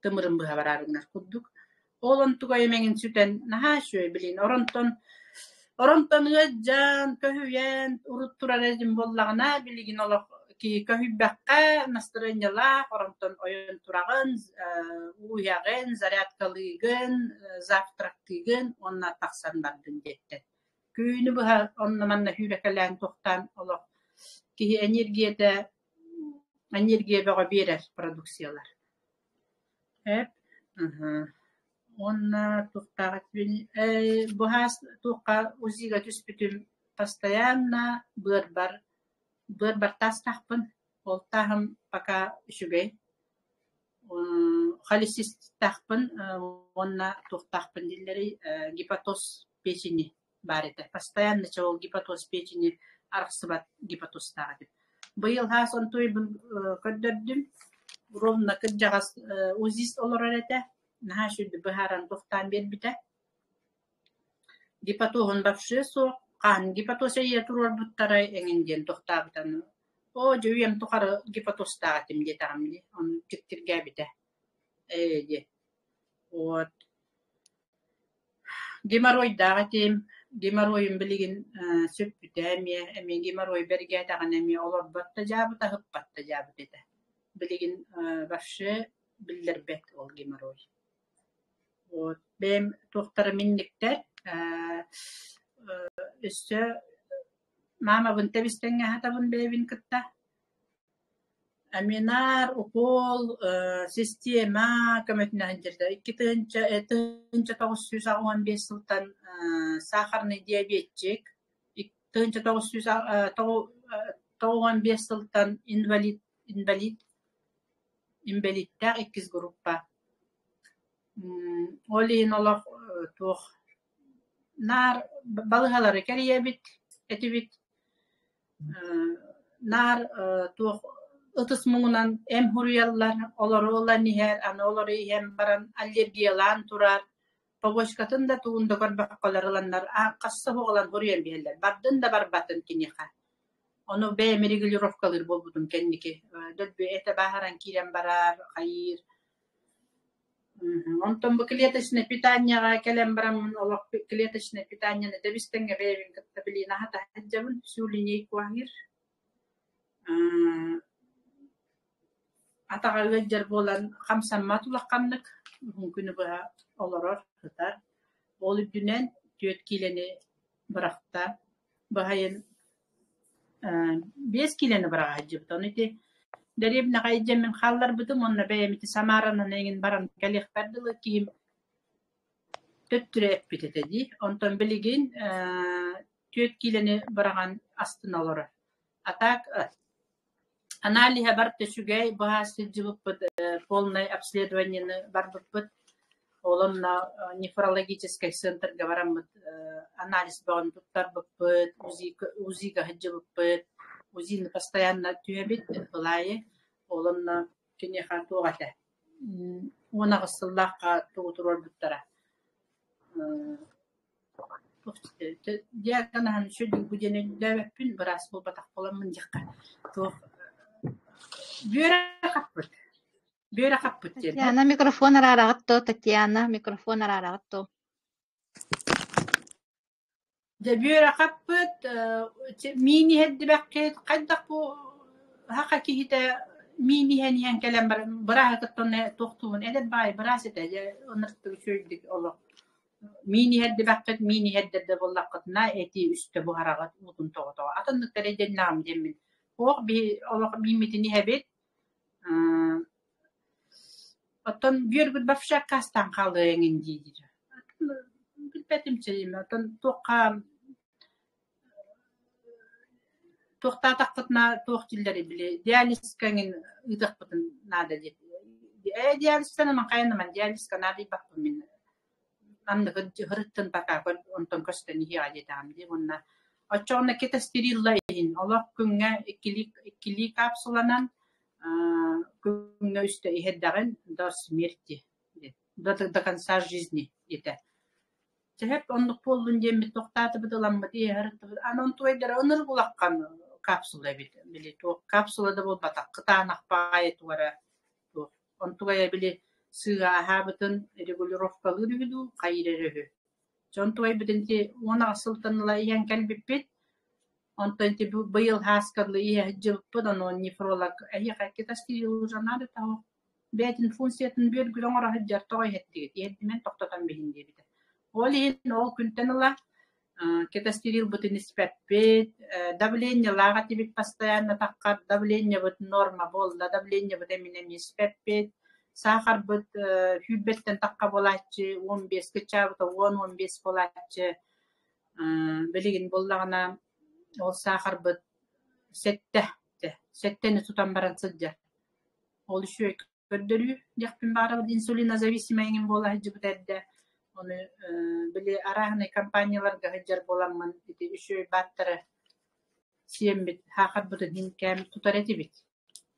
Тымырым быһа бараары гынар курдук. Ол онтугайым эҥин сүтэн наһаа үчүгэй билигин оронтон оронтон ыалдьан, көһүйэн урут турар этим буоллаҕына, билигин олох Киһи көһүйбэххэ настарыанньалаах, оронтон ойон тураҕын, ууйаҕын, зарядкалыыгын, завтрактыыгын уонна тахсан бардын диэттэр. Күнү быһа онно-манна сүүрэкэлээн тохтоон олох киһи энергията энергия бөҕө биэрэр продукциялар. Эп Уонна туохтаах быһаас туохха УЗИга түспүтүм постоянно быарбар быарбар таастаахпын, ол тааһым пока үчүгэй. Холецистаахпын уонна туохтаахпын дииллэрий гепатоз печени баар этэ. Постоянно чэ ол гепатоз печени арахсыбат гепатозтаах этим. Быйыл хаас онтуйбун көрдөрдүм. Ровно кырдьаҕас УЗИст олорор этэ. Наһаа үчүгэй быһааран тохтоон биэрбитэ. Гепатоһун вообще суох, хаһан гепатоз эйиэ туруорбуттарай эҥин диэн тохтообутан оо дьэ үйэм тухары гепатозтаах этим диэтэҕим дии, ону дьиктиргээбитэ ээ диэн. Вот. Геморройдаах этим, геморройум билигин сүппүтэ эмиэ, эмиэ геморрой бэргээтэҕинэ эмиэ олорбот да дьаабыта, ыһыппат да дьаабыта этэ. Билигин вообще биллэрбэт ол геморрой. Вот. Бэйэм туохтара минниктэр өссө маамабын тэбистэҥҥэ аһатабын бэйэбин кытта. Аминар, укол, система көмөтүнэн сылдьар. Икки тыһыынча тыһыынча 985 сылтан сахарный диабетчик, 1995 сылтан инвалид инбэлиит инбэлииттээх иккис группа. Ол иһин олох туох наар балыыһалары кэрийэбит этибит Наар туох ытыс муҥунан эм суруйаллар, олору ылан иһэр, аны олору иһэн баран аллергиялаан турар, побочкатын да тугун да көрбөххөлөр ыланнар хасса суох ылан суруйан биэрэллэр, бардын да барбатын киниэхэ. Ону бэйэм регулировкалыыр буолбутум кэнники. Дөлбү этэ бааһыран киирэн барар, хайыыр. Онтон бу клеточнай питанияҕа кэлэн бараммын олох клеточнай питанияны тэбис-тэҥҥэ бэйэбин кытта билиин аһата сылдьабын, всю линейку аһыыр. Атаҕа ыалдьар буолан хамсаммат улаханнык, уһун күнү быһа олорор, сытар. Ол үрдүнэн 4 киилэни бырахта, баһайын 5 киилэни быраҕа сылдьыбыт. Ону ити дэриэбинэҕэ илдьэммин хаалларбытым уонна бэйэм ити Самаранан эҥин баран кэлиэхпэр дылы киһим төттөрү эппит этэ дии. Онтон билигин 4 киилэни быраҕан астына олорор. А так аналиһа барыта үчүгэй, быһаас сылдьыбыппыт, полное обследованиены барбыппыт. Ол онно нефрологическай центрга бараммыт анализ бөҕөнү туттарбыппыт, УЗИга сылдьыбыппыт, УЗИны постоянно түһэбит ылаайы. Ол онно киниэхэ туох этэ, 18 сыллаахха тугу туруорбуттара диагноһын үчүгэй диэн өйдөөбөппүн, быраас буолбатах буоламмын диэххэ туох бүөрэ хаппыт, бүөрэ хаппыт диэн. Татьяна, микрофон араараҕыт дуо, Татьяна, микрофон араараҕыт дуо? Дьэ бүөрэ хаппыт, миин иһэрдибэккит, хайдах бу саха киһитэ миин иһэн иһэн кэлэн баран бырааһы кытта онно туохтуубун эдэр баҕайы быраас этэ дьэ ынырыктык үчүгэйдик олох миин иһэрдибэххит, миин иһэрдэр да буоллаххытына эти үстэ буһараҕыт уутун тоҕо-тоҕо атынныктар эдэрнээҕим диэммин Туох биһи олох мииммитин иһэбит оттон бүөргүт вообще аккаастаан хаалыа эҥин дии-диир. Билбэтим чэйим, оттон туохха туохтаатахпытына туох дииллэрий били диализка эҥин ыытыахпытын наада диэт. Ээ диализтан хайанаман диализка наадыйбаппын мин Манныгы ырыттын пока онтон көстөн иһиэҕэ диэтэҕим дии уонна оччоҕуна кетостерилла иһин олох күҥҥэ иккилии иккилии капсуланан күҥҥэ үстэ иһэрдэҕин до смерти до, до конца жизни диэтэ. Сөп оннук буоллун диэммит тохтоотубут ыламмыт иһэ аны онтуойдара ынырык улахан капсула эбит били туох капсула да буолбатах кытаанах баҕайы тугара туох онтугайа били сыыһа аһаабытын регулировкалыыр үһү дуу хайыыр эрэ үһү. Дьэ онтугайбытын ити 18 сылтан ыла иһэн кэлбиппит. Онтон ити быйыл һааскарлы иһэ сылдьыбыппыт, ону нефролог эһиэхэ кетостирил уже надо того бэйэтин функциятын бүөргүр оҥоро сылдьар тоҕо иһэрдигит, иһэрдимэн тохтотон биһин диэбитэ. Ол иһин ол күнтэн ыла кетостирилбытын испэппит, давлениелаах этибит постоянно таххар, давлениебыт норма буолла, давлениебыт эмин эмиэ испэппит, саахарбыт сүүрбэттэн тахха буолааччы, 15 кыччаабыта 10-15 буолааччы, Билигин буоллаҕына ол саахарбыт сэттэ, сэттэни тутан баран сылдьар. Ол үчүгэй көрдөрүү диэхпин баҕарабын инсулинозависимай эҥин буола сылдьыбыта эрдэ. Ону били арааһынай компанияларга сылдьар буоламмын ити үчүгэй бааттары сиэммит саахарбытын иһин кээм тутар этибит.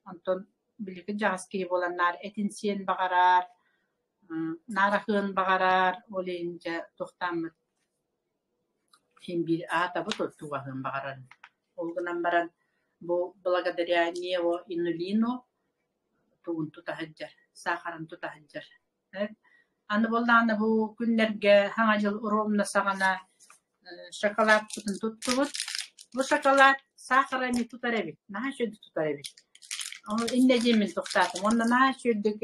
Онтон били кырдьаҕас киһи буолан наар этин сиэн баҕарар, наар аһыан баҕарар, ол иһин дьэ туохтааммыт син биир аатабыт тугаһыан баҕарар. Ол гынан баран бу благодаря неоинулину тугун тута сылдьар, саахарын тута сылдьар. Аны буоллаҕына бу күннэргэ Саҥа дьыл ровно саҕана шоколадпытын туттубут. Бу шоколад саахара эмиэ тутар эбит, наһаа үчүгэйдик тутар эбит. Ол иннэ диэммин тохтоотум. Уонна наһаа үчүгэйдик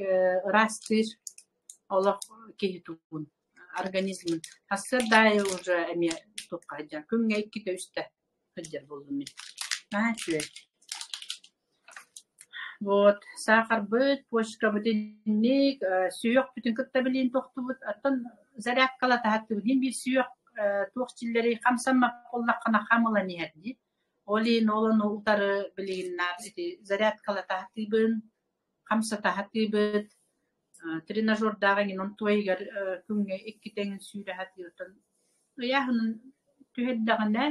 ыраастыыр олох киһи тугун организмын. Сарсыарда аайы уже эмиэ тупка сылдьар. Күҥҥэ иккитэ-үстэ сылдьар буоллум мин. Наһаа үчүгэй. Вот, саахарбыт, почкабыт инник, сүһүөхпүтүн кытта билиин тохтубут, оттон зарядкалата сатыыбын. Иһин биир сүһүөх туох чиллэрий хамсаммат буоллаххына хам ылан иһэр дии. Ол иһин ол ону утары билигин наар ити зарядкалата сатыыбын, хамсата сатыыбыт. Тренажердаах эҥин онтуойугар күҥҥэ иккитэ эҥин сүүрэ сатыыр. Оттон ыйааһынын түһэрдэҕинэ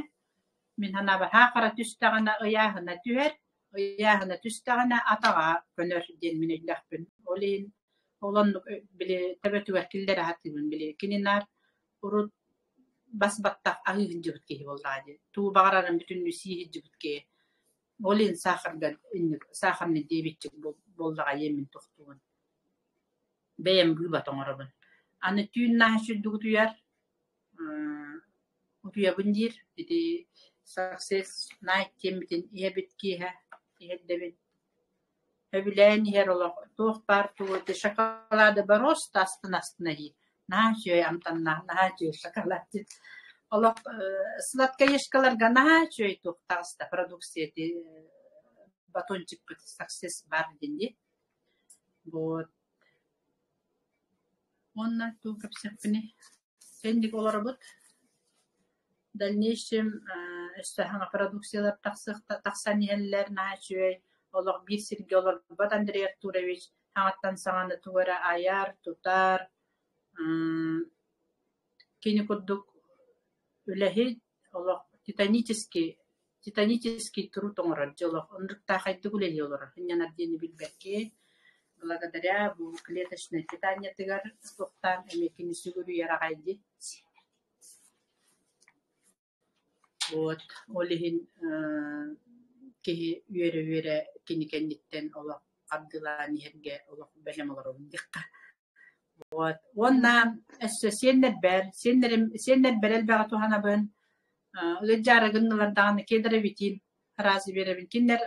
Мин санаабар, саахара түстэҕинэ ыйааһына түһэр, ыйааһына түстэҕинэ атаҕа көнөр диэн мин өйдөөхпүн. Ол иһин ол оннук били төбөтүгэр киллэрэ сатыыбын били кини наар урут бас баттах аһыы сылдьыбыт киһи буоллаҕа дии. Тугу баҕарарын бүтүннүү сии сылдьыбыт киһи. Ол иһин саахарга инник саахарный диэбиччик буоллаҕа ийэм мин тохтуубун. Бэйэм быыбат оҥоробун. Аны түүн наһаа үчүгдүк утуйар Утуйабын диир, ити Success Night диэммитин иһэбит киэһэ, иһэрдэбин. Сөбүлээн иһэр олох туох баар тугу ити шоколады боруоста астына-астына иһии. Наһаа үчүгэй амтаннаах, наһаа үчүгэй шоколад диэн. Олох сладкоежкаларга наһаа үчүгэй туох таҕыста продукция ити батончикпыт Success бар диэн дии. Вот. Уонна тугу кэпсиэхпиний? Кэнник олоробут. В дальнейшем өссө саҥа продукциялар тахсан иһэллэр, наһаа үчүгэй. Олох биир сиргэ олорбот Андрей Артурович саҥаттан саҥаны тугу эрэ айар, тутар. Кини курдук үлэһит, олох титанический титанический труд оҥорор дьэ олох оннуктаахайдык үлэлии олорор. Сынньанар диэни билбэккин. Благодаря бу клеточнай питаниетыгар туохтаан эмиэ кини сүгүрүйэр аҕай дии. Вот ол иһин киһи үөрэ-үөрэ кини кэнниттэн олох хардыылаан иһэргэ олох бэлэм олоробун диэххэ. Вот. Уонна өссө сиэннэрбэр, сиэннэрим, сиэннэрбэр элбэҕи туһанабын. Ыалдьаары гыннылар даҕаны кедровитин араас биэрэбин. Кинилэр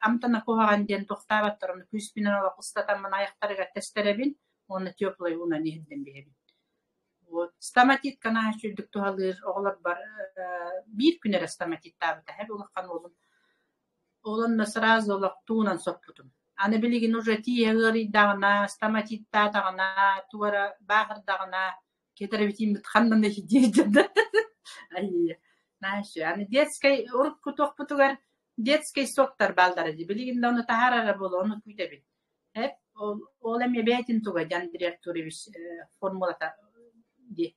амтана куһаҕан диэн тохтооботтор, ону күүспүнэн олох ыстатаммын айахтарыгар тэстэрэбин уонна теплай уунан иһирдэн биэрэбин. Вот. Стоматитка наһаа үчүгдүк туһалыыр оҕолорбор биир күн эрэ стоматиттаабыта, улахан уолум. Ол онно сразу олох туунан соппутум. Аны билигин уже тииһэ ыарыйдаҕына, стоматиттаатаҕына, тугу эрэ бааһырдаҕына, кедровитиммит ханна диир да Знаешь, аны детскай урукку туохпутугар детский соктар бааллара дии. Билигин да ону таһаарара буолуо, ону күүтэбин. Эп ол, ол эмиэ бэйэтин туга дии Андрей Артурович формулата дии.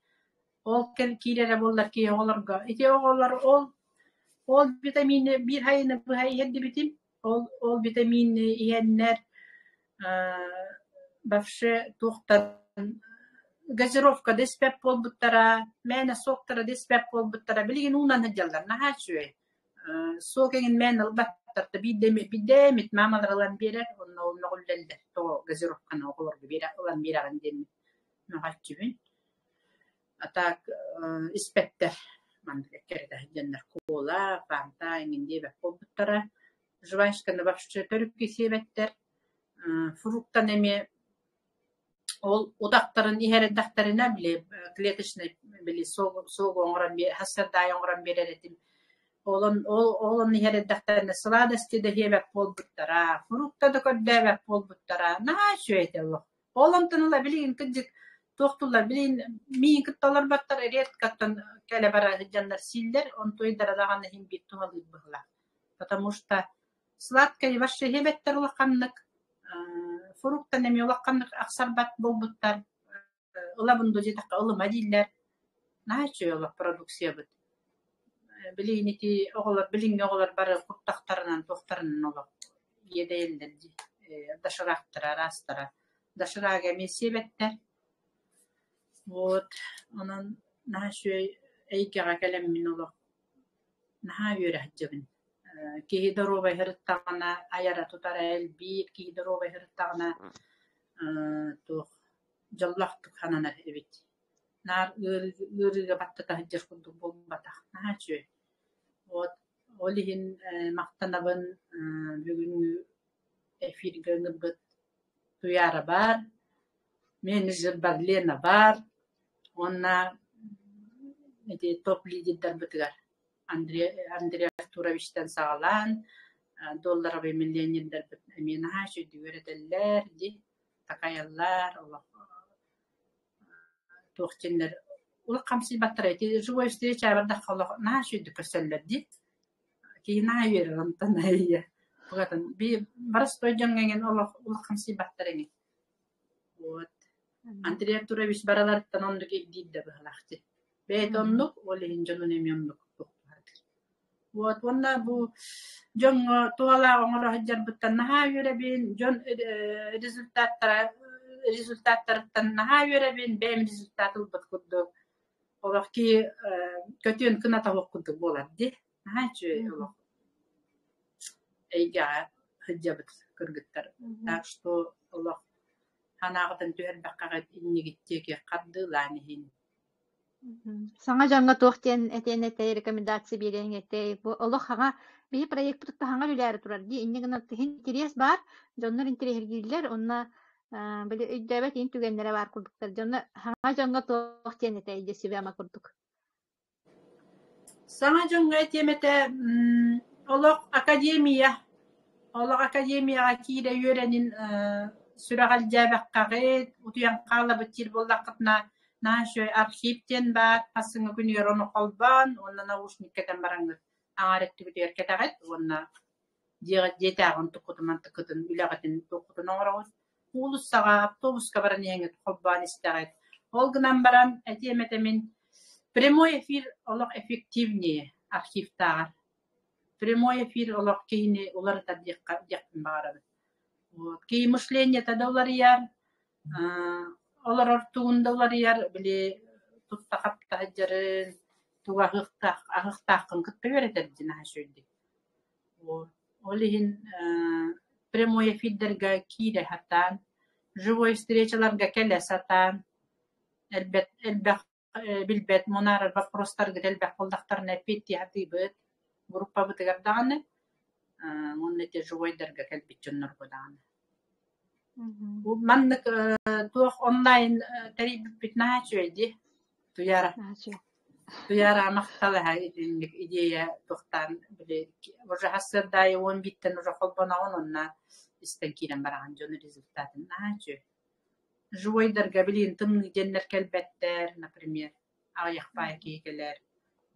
Ол кэл киирэрэ буоллар киһи оҕолорго ити оҕолор ол ол витамины биир сайыны быһа иһэрдибитим. Ол ол витамины иһэннэр вообще туохтан газировка да испэт буолбуттара, мээнэ соктара да испэт буолбуттара. Билигин уунан сылдьаллар, наһаа үчүгэй. Сок эҥин мээнэ ылбаттар да биирдэ эмит биирдэ эмит маамалар ылан биэрэр, онно ол мөҕүллэллэр. Тоҕо газировканы оҕолорго биэрэ ылан биэрэҕин диэммин мөҕөөччүбүн. А так испэттэр маннык эккирэтэ сылдьаннар кола. Кока-кола, Фанта эҥин диэбэт буолбуттара. Жвачканы вообще төрүккэ сиэбэттэр. Фруктаны эмиэ ол утахтарын иһэр эрдэхтэринэ били клеточный били сок оҥорон сардаайы оҥорон биэрэр этим. Ол ол иһэр эрдэхтэринэ сладости да диэбэт буолбуттара, фрукта да көрдөөбөт буолбуттара. Наһаа үчүгэй этэ олох. Ол онтон ыла билигин кырдьык туохтууллар билигин миигин кытта олорботтор редкоттон кэлэ бара сылдьаннар сииллэр, онтуйдара даҕаны иһин биир туһалыыр быһыылаах. Потому что сладкое вообще иһэбэттэр улаханнык, фруктан эмиэ улаханнык ахсарбат буолбуттар. Ылабын дуо диэтэххэ ылыма дииллэр. Наһаа үчүгэй олох продукциябыт. Билигин ити оҕолор билиҥҥи оҕолор бары куртахтарынан туохтарынан олох иэдэйэллэр дии. Доширактара араастара. Доширага эмиэ сиэбэттэр. Вот онон наһаа үчүгэй эйгэҕэ кэлэммин олох наһаа үөрэ сылдьабын. Киһи доруобай сырыттаҕына айара-тутара элбиир, киһи доруобай сырыттаҕына туох дьоллоохтук сананар эбит. Наар ыарыыга баттата сылдьар курдук буолбатах. Наһаа үчүгэй. Вот ол иһин махтанабын бүгүҥҥү эфиргэ ыҥырбыт Туйаара баар, менеджер Лена баар уонна ити топ-лидердарбытыгар Андрей, Андрей Артуровичтан саҕалаан долларовый миллионердарбыт эмиэ наһаа үчүгэйдик үөрэтэллэр дии, такайаллар, олох туох диэннэр улах хамсыйбаттара ити живой встреча бардахха олох наһаа үчүгэйдик көрсөллөр дии. Киһи наһаа үөрэр онтон ийэ букатын би боростуой дьоҥҥо эҥин олох улах хамсыйбаттар эҥин. Вот. Андрей Артурович барыларыттан оннук ирдиир да быһалаах дии. Бэйэтэ оннук, ол иһин дьонун эмиэ оннук туттуһар. Вот уонна бу дьоҥҥо туһалаах оҥоро сылдьарбыттан наһаа үөрэбин, дьон результаттара результаттарыттан наһаа үөрэбин, бэйэм результат ылбыт курдук. Олох киһи көтүөн кыната оһох курдук буолар дии. Наһаа үчүгэй олох эйгэҕэ сылдьабыт кыргыттар. Так что олох санааҕытын түһэрбэххэ иннигит диэки хардыылаан иһин. Саҥа дьоҥҥо туох диэн этиэн этэй, рекомендация биэриэҥ этэй? Бу олох хаҥа биһи проекпытыттан хаҥа үлэлээри турар дии. Инньэ гынан иһин интэриэс баар, дьоннор интэриэһиргииллэр уонна били өйдөөбөт иһин түгэннэрэ баар курдуктар. Дьоно хаҥа дьоҥҥо туох диэн этэй дьэ сүбэ-ама курдук. Саҥа дьоҥҥо этиэм этэ, олох академия, олох академияҕа киирэ үөрэнин сүрэҕэлдьээбэххэҕит, утуйан хаалабыт диир буоллаххытына, наһаа үчүгэй архив диэн баар, хассыҥҥы күнүгэр ону холбоон уонна наушник кэтэн бараҥҥыт аҥаар өттүгүтүгэр кэтэҕит уонна дьиэҕит дьиэтээҕи онтуккутун мантыккытын үлэҕитин туоххутун оҥороҕут. Уулуссаҕа, автобуска баран иһэҥҥит холбоон истэҕит. Ол гынан баран, этиэм этэ мин прямой эфир олох эффективнее архивтааҕар. Прямой эфир олох киһини уларытар диэххэ диэхпин баҕарабын. Вот. Киһи мышлениета да уларыйар, олорор тугун да уларыйар, били тутта-хапта сылдьарын, тугу аһыахтаах аһыахтааххын кытта үөрэтэр дии наһаа үчүгэйдик. Ол иһин прямой эфирдэргэ киирэ сатаан, живой встречаларга кэлэ сатаан, элбэх элбэх билбэт мунаарар боппуруостаргыт элбэх буоллахтарына эппиэттии сатыыбыт группабытыгар даҕаны уонна ити живойдарга кэлбит дьоннорго даҕаны. Бу маннык туох онлайн тэрийбиппит наһаа үчүгэй дии. Туйаара. Туйаара махтал эһэ итинник идея туохтаан били уже сарсыарда аайы уон бииртэн уже холбоноҕун уонна истэн киирэн бараҕын дьон результатын наһаа үчүгэй. Живойдарга билигин тымныы диэннэр кэлбэттэр, например, аҕыйах баай киһи кэлэр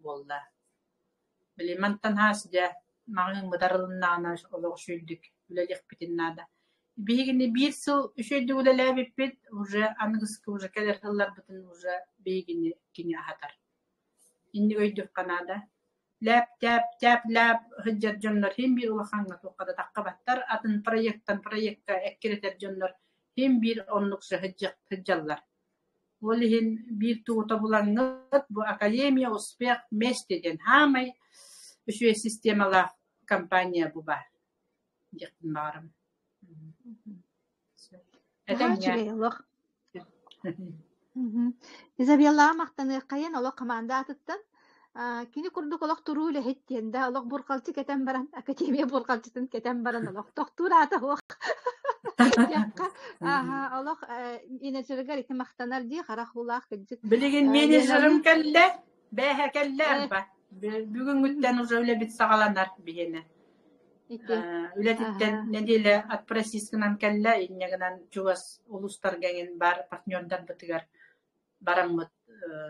буолла. Били мантан хаас дьэ маҕаһыыммыт арылыннаҕына олох үчүгэйдик үлэлиэхпитин наада. Биһигини биир сыл үчүгэйдик үлэлээбиппит, уже аныгыскы уже кэлэр сылларбытын уже биһигини кини аһатар. Инник өйдүөххэ наада. Лээп-тээп, тээп-лээп сылдьар дьоннор син биир улахаҥҥа туохха да таххыбаттар, атын проектан проекка эккирэтэр дьоннор син биир оннук сылдьаллар. Ол иһин биир тугу тобулаҥҥыт бу Академия успех вместе диэн саамай үчүгэй системалаах компания бу баар диэхпин баҕарабын. Наһаа үчүгэй олох. Изабеллаҕа махтаныаххайын олох хамаанда аатыттан. Кини курдук олох туруу үлэһит диэн да, олох бурҕалдьы кэтэн баран, академия бурҕалдьытын кэтэн баран олох тохтуур аата суох диэххэ, олох менеджерыгар ити махтанар дии, харах уулаах кырдьык. Билигин менеджерым кэллэ, бээһэ кэллэ арба. Бүгүҥҥүттэн уже үлэбит саҕаланар биһиэнэ. Ити. Үлэтиттэн нэдиэлэ отпросисканан кэллэ, инньэ гынан чугас улуустарга эҥин баар партнердарбытыгар бараммыт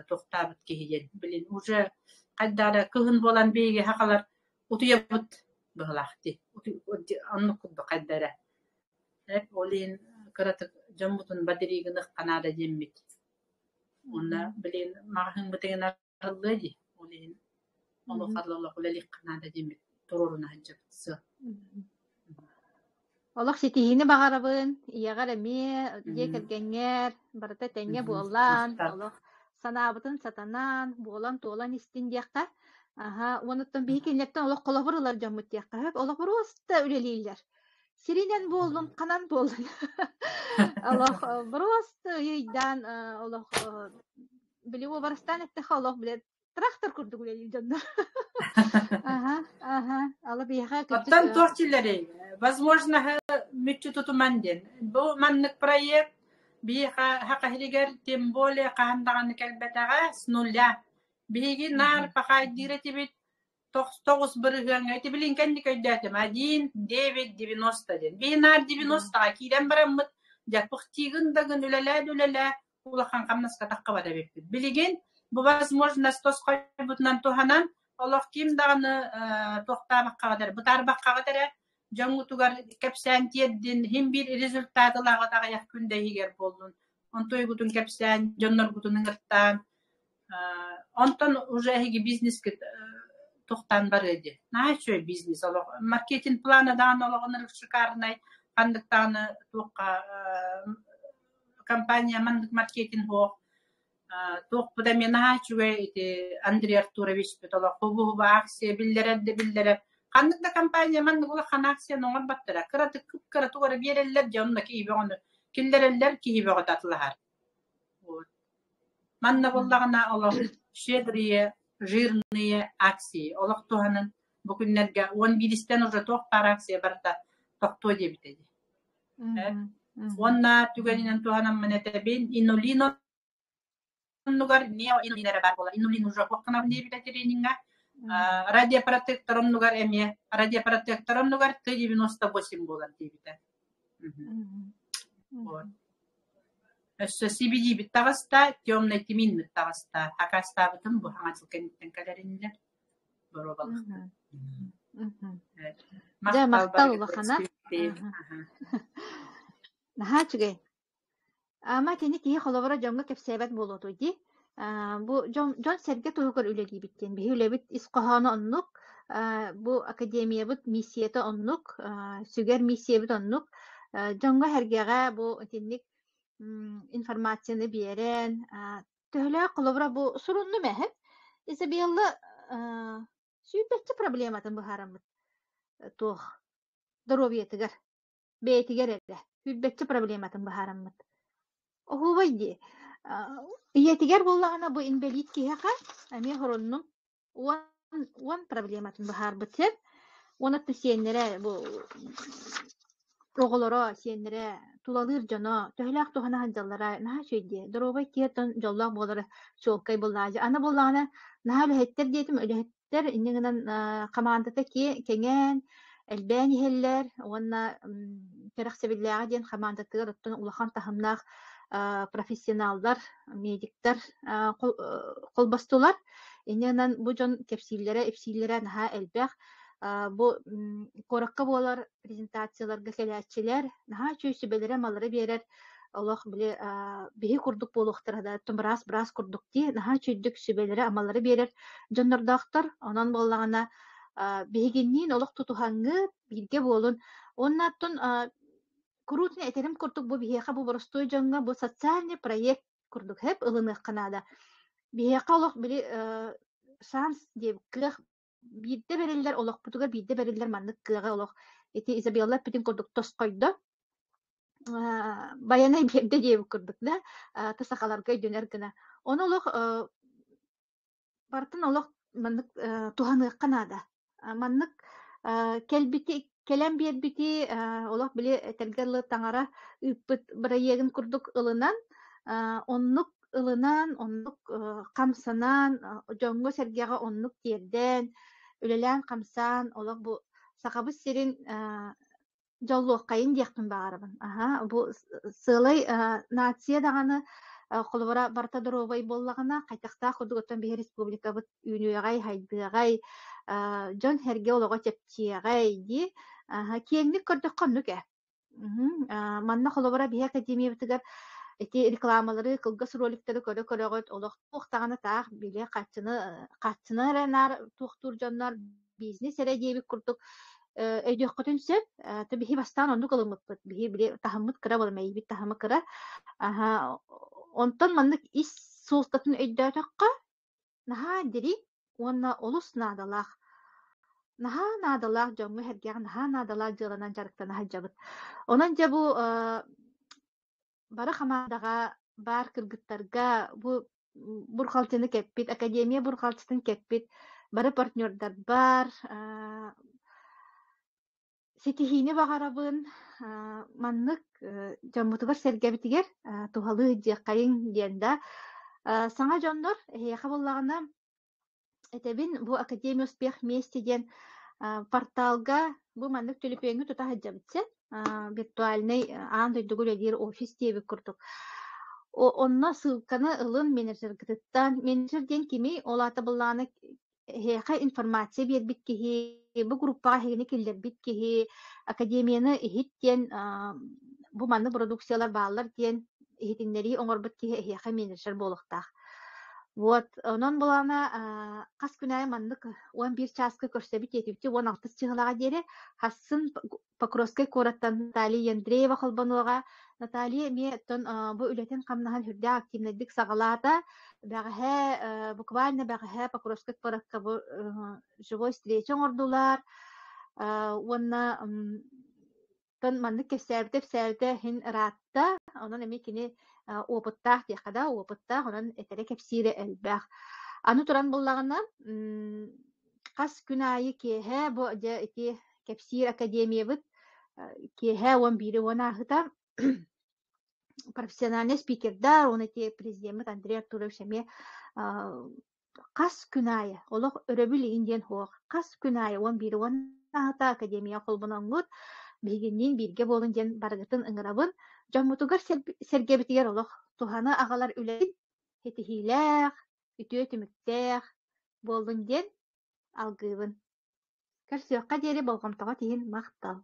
туохтаабыт киһи диэн. Билин уже хайдах эрэ кыһын буолан биһиги сахалар утуйабыт быһыылаах дии. Оннук курдук хайда эрэ. Ол иһин кыратык дьоммутун бадырыыгыныахха наада диэммит. Уонна билин маҕаһыыммытыгар арыллыа дии. Ол иһин олох олох үлэлиэххэ наада диэммит туруоруна сылдьабыт сыал. Олох ситиһиини баҕарабын, ийэҕэр эмиэ, дьиэ кэргэҥҥэр барыта тэҥҥэ буоллаан, олох санаабытын сатанан, буолан-туолан истин диэххэ. Аһа, уонуттан биһи кинилэртэн олох холобур ылар дьоммут диэххэ сөп. Олох боруоста үлэлииллэр. Сиринэн буоллун, ханан буоллун. Олох боруоста ыйдаан олох били уобарастаан эттэххэ олох билэр трактор курдук үлэлиир дьоннор. Аха, аха. Ала биһиэхэ кырдьык Оттон туох дьиэлэрий? Возможно, мүччү тутуман диэн. Бу маннык проект биһиэхэ саха сиригэр тем более хаһан даҕаны кэлбэтэҕэ с нуля. Биһиги наар пахайдыыр этибит 9 бырыһыаҥҥа ити билин кэнник өйдөөтүм 1,9,90 диэн. Биһи наар 90-ҕа киирэн бараммыт дьэ пыхтыыгын да гын үлэлээ да үлэлээ улахан хамнаска таххыбат эбиппит. Билигин бу возможность тосхойбутунан туһанан олох ким даҕаны туохтаабаккаҕыт эрэ, бытаарбаккаҕыт эрэ дьоҥҥутугар кэпсээн тиэрдин, иһин биир результат ылаҕыт аҕыйах күн да иһигэр буоллун. Онтуйгутун кэпсээн, дьонноргутун ыҥыртаан, онтон уже эһиги бизнескит тохтоон барыа дии. Наһаа үчүгэй бизнес олох. Маркетинг плана даҕаны олоҕун шикарнай, ханнык даҕаны туохха компания маннык маркетинг суох. Туохпут эмиэ наһаа үчүгэй ити Андрей Артуровичпыт олох хубу-хубу акция биллэрэр да биллэрэр. Ханнык да компания маннык улахан акцияны оҥорботтора. Кыратык кып-кыратык эрэ биэрэллэр дьэ онно киһи бөҕөнү киллэрэллэр, киһи бөҕөтө атылаһар. Вот. Манна буоллаҕына олох щедрые, жирные акции олох туһанан бу күннэргэ 11-истэн уже туох баар акция барыта тохтуо диэбитэ дии. Уонна түгэнинэн туһанаммын этэбин, инулин оннугар неоинулин эрэ баар буолар. Инулин уже куохханабын диэбитэ трениҥҥэ. Радиопротектор оннугар эмиэ радиопротектор оннугар Т-98 буолар диэбитэ. Вот. Өссө CBD-бит таҕыста, темный тминмит таҕыста. Акаастаабытым бу хаҥа сыл кэнниттэн кэлэриннэ. Боруобалахтым. Дьэ, Махтал махтал барыгытыгар улахана. Наһаа үчүгэй. Ама кини киһи холобура дьоҥҥо кэпсээбэт буолуотуй дии. Бу дьон дьон-сэргэ туһугар үлэлиибит диэн. Биһи үлэбит ис хоһооно оннук, бу академиябыт миссията оннук, сүгэр миссиябыт оннук. Дьоҥҥо-сэргэҕэ бу итинник информацияны биэрэн, төһөлөөх холобура бу суруннум эһэ. Изабелла сүүрбэччэ проблематын быһаараммыт туох доруобуйатыгар бэйэтигэр эрэ сүүрбэччэ проблематын быһаараммыт. Оһуобай дии. Ийэтигэр буоллаҕына бу инбэлиит киһиэхэ эмиэ хоруннум 10 проблематын быһаарбыт сир. Уонна сиэннэрэ бу оҕолоро, сиэннэрэ, тулалыыр дьоно төһөлөөх туһана сылдьаллара наһаа үчүгэй дии. Доруобай киһи оттон дьоллоох буолара чуолкай буоллаҕа дии. Аны буоллаҕына наһаа үлэһиттэр диэтим, үлэһиттэр инньэ гынан хамаандата кэҥээн, элбээн иһэллэр уонна кэрэхсэбиллээҕэ диэн хамаандатыгар оттон улахан таһымнаах профессионаллар, медиктэр холбостулар. Инньэ гынан бу дьон кэпсииллэрэ, ипсииллэрэ наһаа элбэх. Бу куоракка буолар презентацияларга кэлээччилэр наһаа үчүгэй сүбэлэри-амалары биэрэр олох били биһи курдук буолуохтара да быраас-быраас курдук дии наһаа үчүгэйдик сүбэлэри-амалары биэрэр дьоннордоохтор. Онон буоллаҕына биһигинниин олох тутуһаҥҥыт бииргэ буолун. Уонна оттон куруутун этэрим курдук бу биһиэхэ бу боростуой дьоҥҥо бу социальный проект курдук һэп ылыныахха наада. Биһиэхэ олох били шанс диэбит кыах биирдэ бэриллэр олохпутугар биирдэ бэриллэр маннык кыаҕы олох ити Изабелла эппитин курдук тосхойдо. Байанай биэрдэ диэбит курдук да, та сахаларга өйдөнөр гына. Ону олох барытын олох Маннык туһаныахха наада. Маннык кэлбити кэлэн биэрбити олох били этэргэ дылы таҥара ыыппыт бырайыагын курдук ылынан, оннук ылынан, оннук хамсанан, дьоҥҥо-сэргэҕэ оннук тиэрдэн, үлэлээн-хамсаан олох бу Сахабыт сирин дьоллуоххайын диэхпин баҕарабын. Аһа, бу сыалай нация даҕаны холобура барыта доруобай буоллаҕына, хайдахтаах курдук оттон биһи республикабыт үүнүөҕэй, хайдыаҕай, дьон-сэргэ олоҕо чэпчиэҕэй дии. Аһа, киэҥник көрдөххө оннук ээ. Манна холобура биһи академиябытыгар ити рекламалары, кылгас роликтары көрө-көрөҕүт, олох туох даҕаны таах били харчыны харчыны эрэ наар туохтуур дьоннор бизнес эрэ диэбит курдук өйдүөххүтүн сөп. То биһи бастаан оннук ылыммыппыт. Биһи били таһыммыт кыра буолан мэйиибит таһыма кыра. Аһа, онтон маннык ис суолтатын өйдөөтөххө, наһаа дириҥ уонна олус наадалаах. Наһаа наадалаах дьоҥҥо-сэргэҕэ наһаа наадалаах дьыаланан дьарыктана сылдьабыт. Онон дьэ бу бары хамаандаҕа баар кыргыттарга бу бурҕалдьыны кэппит, академия бурҕалдьытын кэппит бары партнердарбар ситиһиини баҕарабын. Маннык дьоммутугар-сэргэбитигэр туһалыы сылдьыаххайыҥ диэн да. Саҥа дьоннор эһиэхэ буоллаҕына этэбин, бу Академия успех вместе диэн порталга бу маннык төлөпүөҥҥэ тута сылдьабыт син виртуальнай аан дойдуга үлэлиир офис диэбит курдук. Онно ссылканы ылын менеджергытыттан. Менеджер диэн кимий? Ол аата былааны эһиэхэ информация биэрбит киһи, бу группаҕа эһигини киллэрбит киһи, академияны иһит диэн бу маннык продукциялар бааллар диэн иһитиннэрии оҥорбут киһи эһиэхэ менеджер буолуохтаах. Вот, онон былаана хас күн аайы маннык 11 чааска көрсөбүт диэтибити 16 чыһылаҕа диэри хассын Покровскай куораттан Наталья Андреева холбонуоҕа. Наталья эмиэ оттон бу үлэтин-хамнаһын сүрдээх активнайдык саҕалаата. Бэҕэһээ, буквально бэҕэһээ Покровскай куоракка бу живой встреча оҥордулар. Уонна Оттон маннык кэпсээбитэ-ипсээбитэ иһин ыраатта, онон эмиэ кини опыттаах диэххэ да, опыттаах, онон этэрэ кэпсиирэ элбэх. Аны туран буллаҕына, хас күн аайы киэһэ бу дьэ ити кэпсиир академиябыт киэһэ 11 уон ааһыта профессиональный спикердар уонна ити президеммит Андрей Артурович эмиэ хас күн аайы олох өрөбүл иһин диэн суох хас күн аайы 11 уон ааһыта академия холбоноҥҥут биһигинниин бииргэ буолун диэн барыгытын ыҥырабын. Дьоммутугар сэргэбитигэр олох туһаны аҕалар үлэбит ситиһиилээх, үтүө түмүктээх буоллун диэн алгыыбын. Көрсүөххэ диэри болҕомтоҕут иһин махтал.